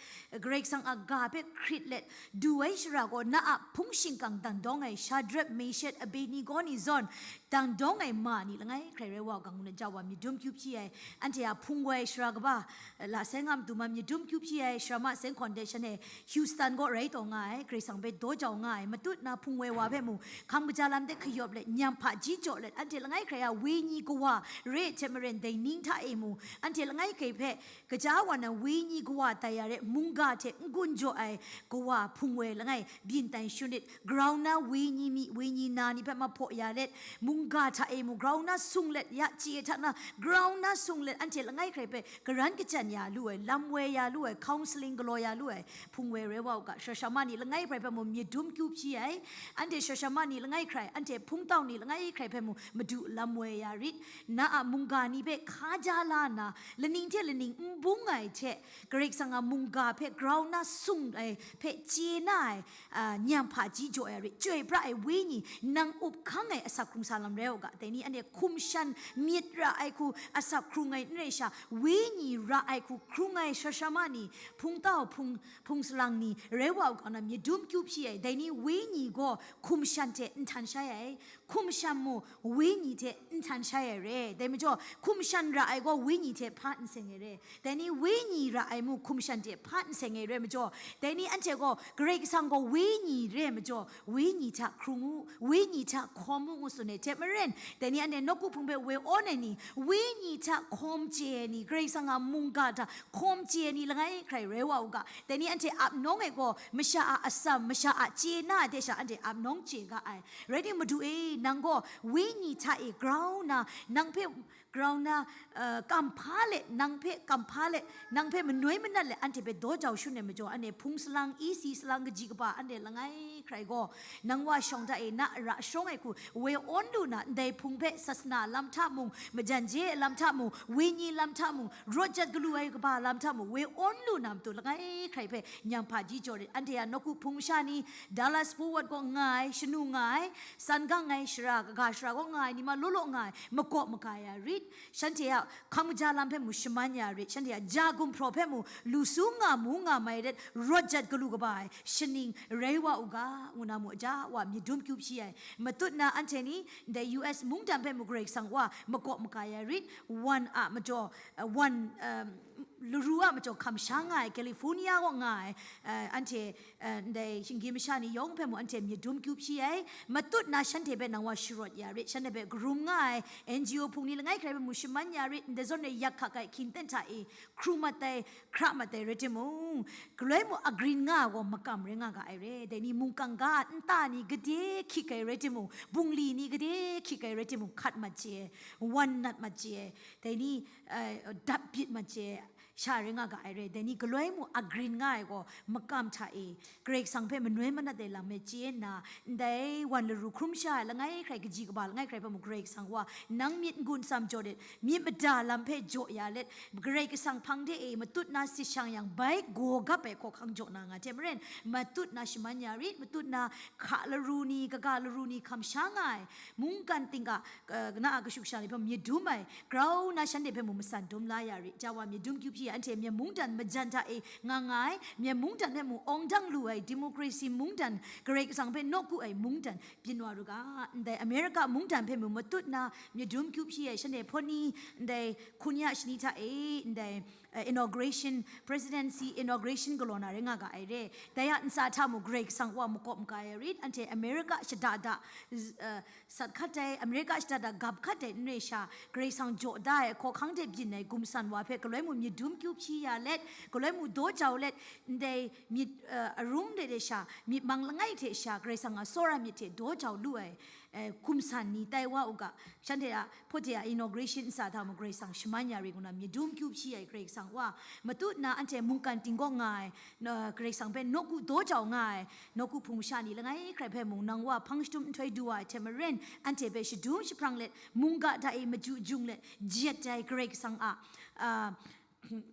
Karai Kasang a ga hpe hkrit let, du ai shara gaw na a hpung shingkang dang dawng ai Shadrak, Meshak, Abednego ni zawn, dang dawng ai ma ni langai hkrai rai wa u ga ngu na ja wa myit dum kyu hpyi ai, anhte a hpung woi shara kaba, la sai nga matu ma myit dum kyu hpyi ai, shara ma seng hkawn de shan e, Houston gaw rai taw nga ai, Karai Kasang hpe daw jau nga ai, matut na hpung woi wa hpe mu, hkam kaja lam de hkayawp let, nyam hpaji jaw let, anhte langai hkrai a wenyi kawa re ai hte maren, dai ning hta e mu, anhte langai hkrai hpe kaja wa na wenyi kawa tai ya re, mungga hte n-gun jaw ai kawa hpung woi langai, byin tai shun lit, grau na wenyi mi, wenyi na ni hpe mahpaw ya let, mungga hta e mu, grau na sung let, ya chye hta na, grau na sung let, anhte langai hkrai hpe karan kachyan ya lu ai, lam woi ya lu ai, counselling galaw ya lu ai, hpung woi rai wa u ga, shara shara ma ni langai hkrai hpe mu myit dum kyu hpyi ai, anhte shara shara ma ni langai hkrai, anhte hpungtau ni langai hkrai hpe mu Madu lam woi ya rit, na a mungga ni hpe hkaja la nna, laning hte laning n bung ai hte, Karai Kasang a mungga hpe grau na sung ai hpe chye na ai, a, nyam hpaji jaw ai rit, chyoi pra ai wenyi, nang up hkang ai asak hkrung sa lam rai u ga, dai ni anhte hkum shan myit ra ai hku asak hkrung ai n rai sha, wenyi ra ai hku hkrung ai shara shara ma ni, hpungtau hpung, hpung salang ni, rai wa u ga na myit dum kyu hpyi ai, dai ni wenyi gaw hkum shan hte n htan shai ai, hkum shan mu wenyi hte n htan shai ai re, dai majaw, hkum shan ra ai gaw wenyi hte hpa n seng ai re, dai ni wenyi ra ai mu hkum shan hte hpa n seng ai re majaw, dai ni anhte gaw Karai Kasang gaw wenyi re majaw, wenyi hta hkrung u, wenyi hta hkawm u, ngu tsun ai hte maren, dai ni anhte nawku hpung hpe woi awn ai ni, wenyi hta hkawm chye ai ni, Karai Kasang a mungga hta hkawm chye ai ni langai hkrai rai wa u ga, dai ni anhte ap nawng e gaw, masha a atsam, masha a chye na ai hte sha anhte ap nawng chye ga ai. Rai timung, Madu e, nang gaw wenyi hta e grau nna, nang hpe grau nna, eh, kam hpa let, nang hpe kam hpa let, nang hpe manoi manat let, anhte hpe daw jau shun ai majaw, anhte hpung salang, isi salang, kaji kaba, anhte langai hkrai gaw, nang wa shawng hta e na ra sharawng ai hku woi awn lu na, ndai hpung hpe sasana lam hta mung, majan je ai lam hta mung, wenyi lam hta mung, rawt jat galu ai kaba lam hta mung, woi awn lu na matu langai hkrai hpe nyam hpaji jaw rit, anhte a nawku hpung masha ni, Dallas Forward gaw nga ai, shanu nga ai, san gang ai shara, kaga shara gaw nga ai, ni ma law law nga ai, makawp maga ya rit, shanhte a hkam kaja lam hpe mu shaman ya rit, shanhte a ja gumhpraw hpe mu lu su nga mu nga mai let, rawt jat galu kaba ai shaning rai wa u ga, ngu na mu ja wa myit dum kyu hpyi ai. Matut na anhte ni, ndai U S mungdan hpe mu Karai Kasang wa makawp maga ya rit, wan a majaw, eh, wan, eh, laru a majaw hkam sha nga ai, California gaw nga ai, eh, anhte, eh, ndai shinggyim masha ni yawng hpe mu anhte myit dum kyu hpyi ai. Matut na shanhte hpe nang wa sharawt ya rit, shanhte hpe karum nga ai N G O hpung ni langai hkrai hpe mu shaman ya rit, ndai zawn e yak hkak ai hkying ten hta e, hkru mat ai, hkra mat ai rai timung, galoi mu agrin nga ai gaw makam rai nga ga ai re. Dai ni mungkan ga a nta ni gade hkyik ai rai timung, bungli ni gade hkyik ai rai timung, hkat mat chye ai, wan nat mat chye ai, dai ni, eh, dap bit mat chye ai, sha rai nga ga ai re. Dai ni galoi mu agrin nga ai gaw makam hta e, Karai Kasang hpe manoi manat ai lam e chye nna, ndai wan laru hkrum sha ai langai hkrai, kaji kaba langai hkrai hpe mu Karai Kasang wa nang myit n-gun tsam jaw let, myit mada lam hpe jaw ya let, Karai Kasang hpang de e matut na sit shang yang bai gaw gap ai hkawhkang jaw na nga hte maren, matut na shaman ya rit, matut na hka laru ni, kaga laru ni hkam sha nga ai, mungkan ting-ga, eh, na a kashuk sha ni hpe myit dum ai, grau na shanhte hpe mu matsan dum la ya rit, ja wa myit dum kyu hpyi ai, anhte Myen mungdan majan hta e nga nga ai, Myen mungdan hpe mu awng dang lu ai, democracy mungdan, Karai Kasang hpe nawku ai mungdan, byin wa ru ga, ndai America mungdan hpe mu matut na myit dum kyu hpyi ai, shanhte hpawt ni, ndai hkun ya shani hta e, ndai, eh, inauguration, presidency inauguration galaw na rai nga ga ai re. Dai a ntsa hta mu Karai Kasang wa makawp maga ya rit, anhte America shada da, z-, eh, sat hkat ai, America shada da gap hkat ai n rai sha, Karai Kasang jaw da ai hkawhkang de byin ai gumsan wa hpe galoi mu myit dum kyu hpyi ya let, galoi mu daw jau let, ndai myit, eh, arum de de sha, myit mang langai hte sha, Karai Kasang a tsawra myit hte daw jau lu ai, eh, gumsan ni tai wa u ga, shanhte a hpawt de a inauguration ntsa hta mu Karai Kasang shaman ya rit ngu na myit dum kyu hpyi ai Karai Kasang wa, matut na anhte mungkan ting-gaw nga ai, na, Karai Kasang hpe nawku daw jau nga ai, nawku hpung masha ni langai hkrai hpe mung nang wa hpang shadum nhtoi du wa ai hte maren, anhte hpe shadum jahprang let, mungga hta e maju jung let, jat ai Karai Kasang a, a,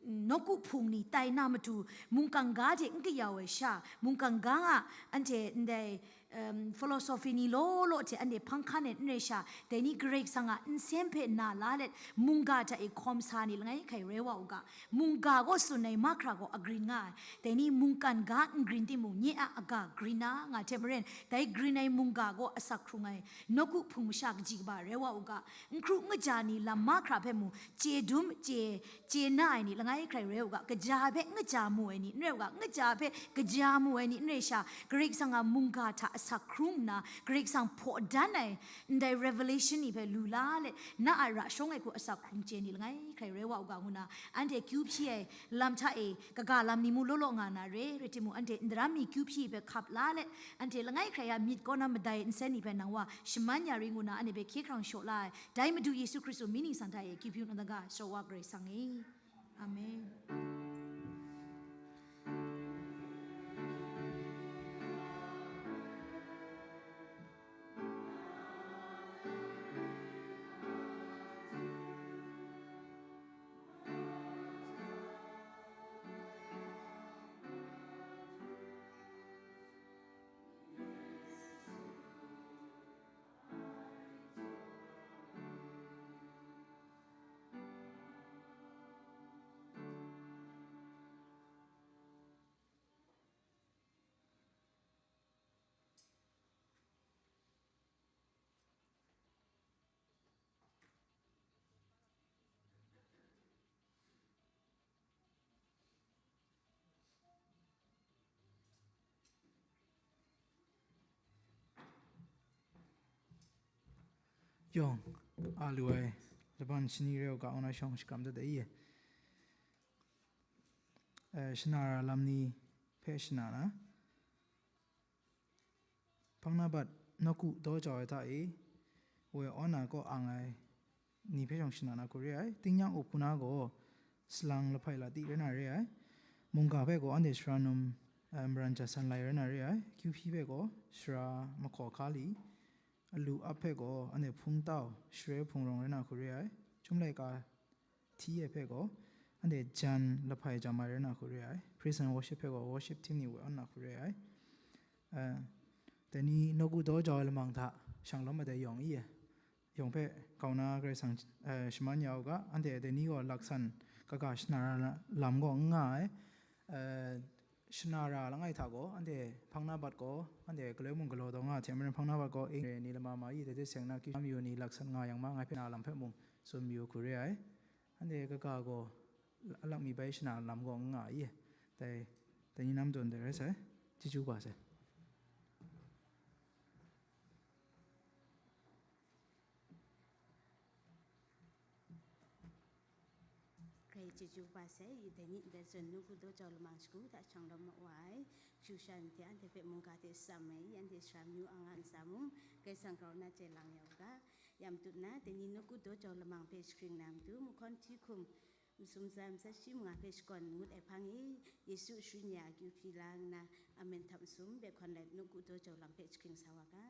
nawku hpung ni tai na matu, mungkan ga de n kayau ai sha, mungkan ga a anhte ndai, em, philosophy ni law law hte anhte hpang hkan ai n rai sha, dai ni Karai Kasang a nsen hpe na la let, mungga hta e hkawm sa ni langai hkrai rai wa u ga, mungga gaw tsun ai mahkra gaw agrin nga ai, dai ni mungkan ga n grin timung, nye a aga grin na nga hte maren, dai grin ai mungga gaw asak hkrung ai, nawku hpung masha kaji kaba rai wa u ga, n hkru n kaja ni lam mahkra hpe mung, chye dum, chye, chye na ai ni langai hkrai rai u ga, kaja hpe n kaja mu ai ni n rai u ga, n kaja hpe kaja mu ai ni n rai sha, Karai Kasang a mungga hta asak hkrung nna, Karai Kasang hpaw dan ai, ndai revelation ni hpe lu la let, na a ra shawng ai hku asak hkrung chye ni langai hkrai rai wa u ga, ngu na, anhte kyu hpyi ai lam hta e, kaga lam ni mu law law nga na re, rai timung, anhte ndaram mi kyu hpyi hpe hkap la let, anhte langai hkrai a myit kaw na madai nsen ni hpe nang wa shaman ya ri, ngu na, anhte hpe hkye hkrang shaw la ai, dai Madu Yesu Hkristu mying ningsang hta e kyu hpyi u na ga, Sara wa Karai Kasang e. Amen. Yawng a lu ai laban shani re u ga, ngu na shawng shakram dat ai. Eh, shana ra lam ni hpe shana na, hpang na bat nawku daw jau ai hta e, woi awn na kaw ang ai ni hpe shawng shana na hku re ai. Tingnyang up hku na gaw, salang lahpai lati rai na re ai. Mungga hpe gaw anhte sara num, eh, maran ja san lai rai na re ai. Kyu hpyi hpe gaw, sara mahkaw hka li, alu ap hpe gaw, anhte hpung tau, share hpung rawng rai na hku re ai. Chyum laika hti e hpe gaw, anhte jan lahpai jam ai rai na hku re ai. Praise and worship hpe gaw, worship team ni woi awn na hku re ai. Eh, dai ni nawku daw jau ai lamang hta shang lawm ai dai yawng i e. Yawng hpe grau na Karai Kasang, eh, shaman ya u ga, anhte dai ni gaw laksan kaga shana ra lam gaw n nga ai. Eh, shana ra langai hta gaw, anhte hpang na bat gaw, anhte galoi mung galaw taw nga hte maren hpang na bat gaw, e ni lama ma i, dai hte seng na kyu mayu ni laksan nga yang ma, ngai hpe na lam hpe mung tsun mayu hku re ai. Anhte kaga gaw, alak mi bai shana lam gaw n nga i, dai, dai ni nam tawn dai rai sai, chyeju kaba sai. Hkrai chyeju kaba sai, i dai ni ndai zawn nawku daw jau lamang shagu hta shang lawm ma wa ai, kashu kasha ni hte anhte hpe mungga hte tsam ai, anhte sara mayu ang a ntsa mung, Karai Kasang grau na chye lang ya u ga, ya matut na, dai ni nawku daw jau lamang hpe shakaring na matu, mahkawn hti hkum, masum tsa, masat shi manga hpe shakawn ngut ai hpang e, Yesu sharin ya akyu hpyi la nna, amen htap masum, behkawn let nawku daw jau lam hpe shakaring sa wa ga.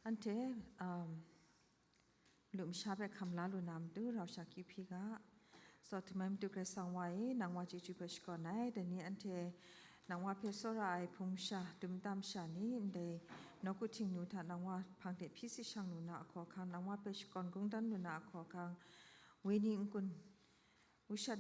Anhte, um, malu masha hpe hkam la lu na matu rau sha kyu hpyi ga. So, htamai matu Karai Kasang wa e, nang wa chyeju hpe shakawn ai. Dai ni anhte nang wa hpe tsawra ai hpung masha, dum tam masha ni, ndai nawku htingnu hta nang wa hpang de hpyi si shang lu na ahkaw ahkang, nang wa hpe shakawn kungdan lu na ahkaw ahkang, wenyi n-gun, wushat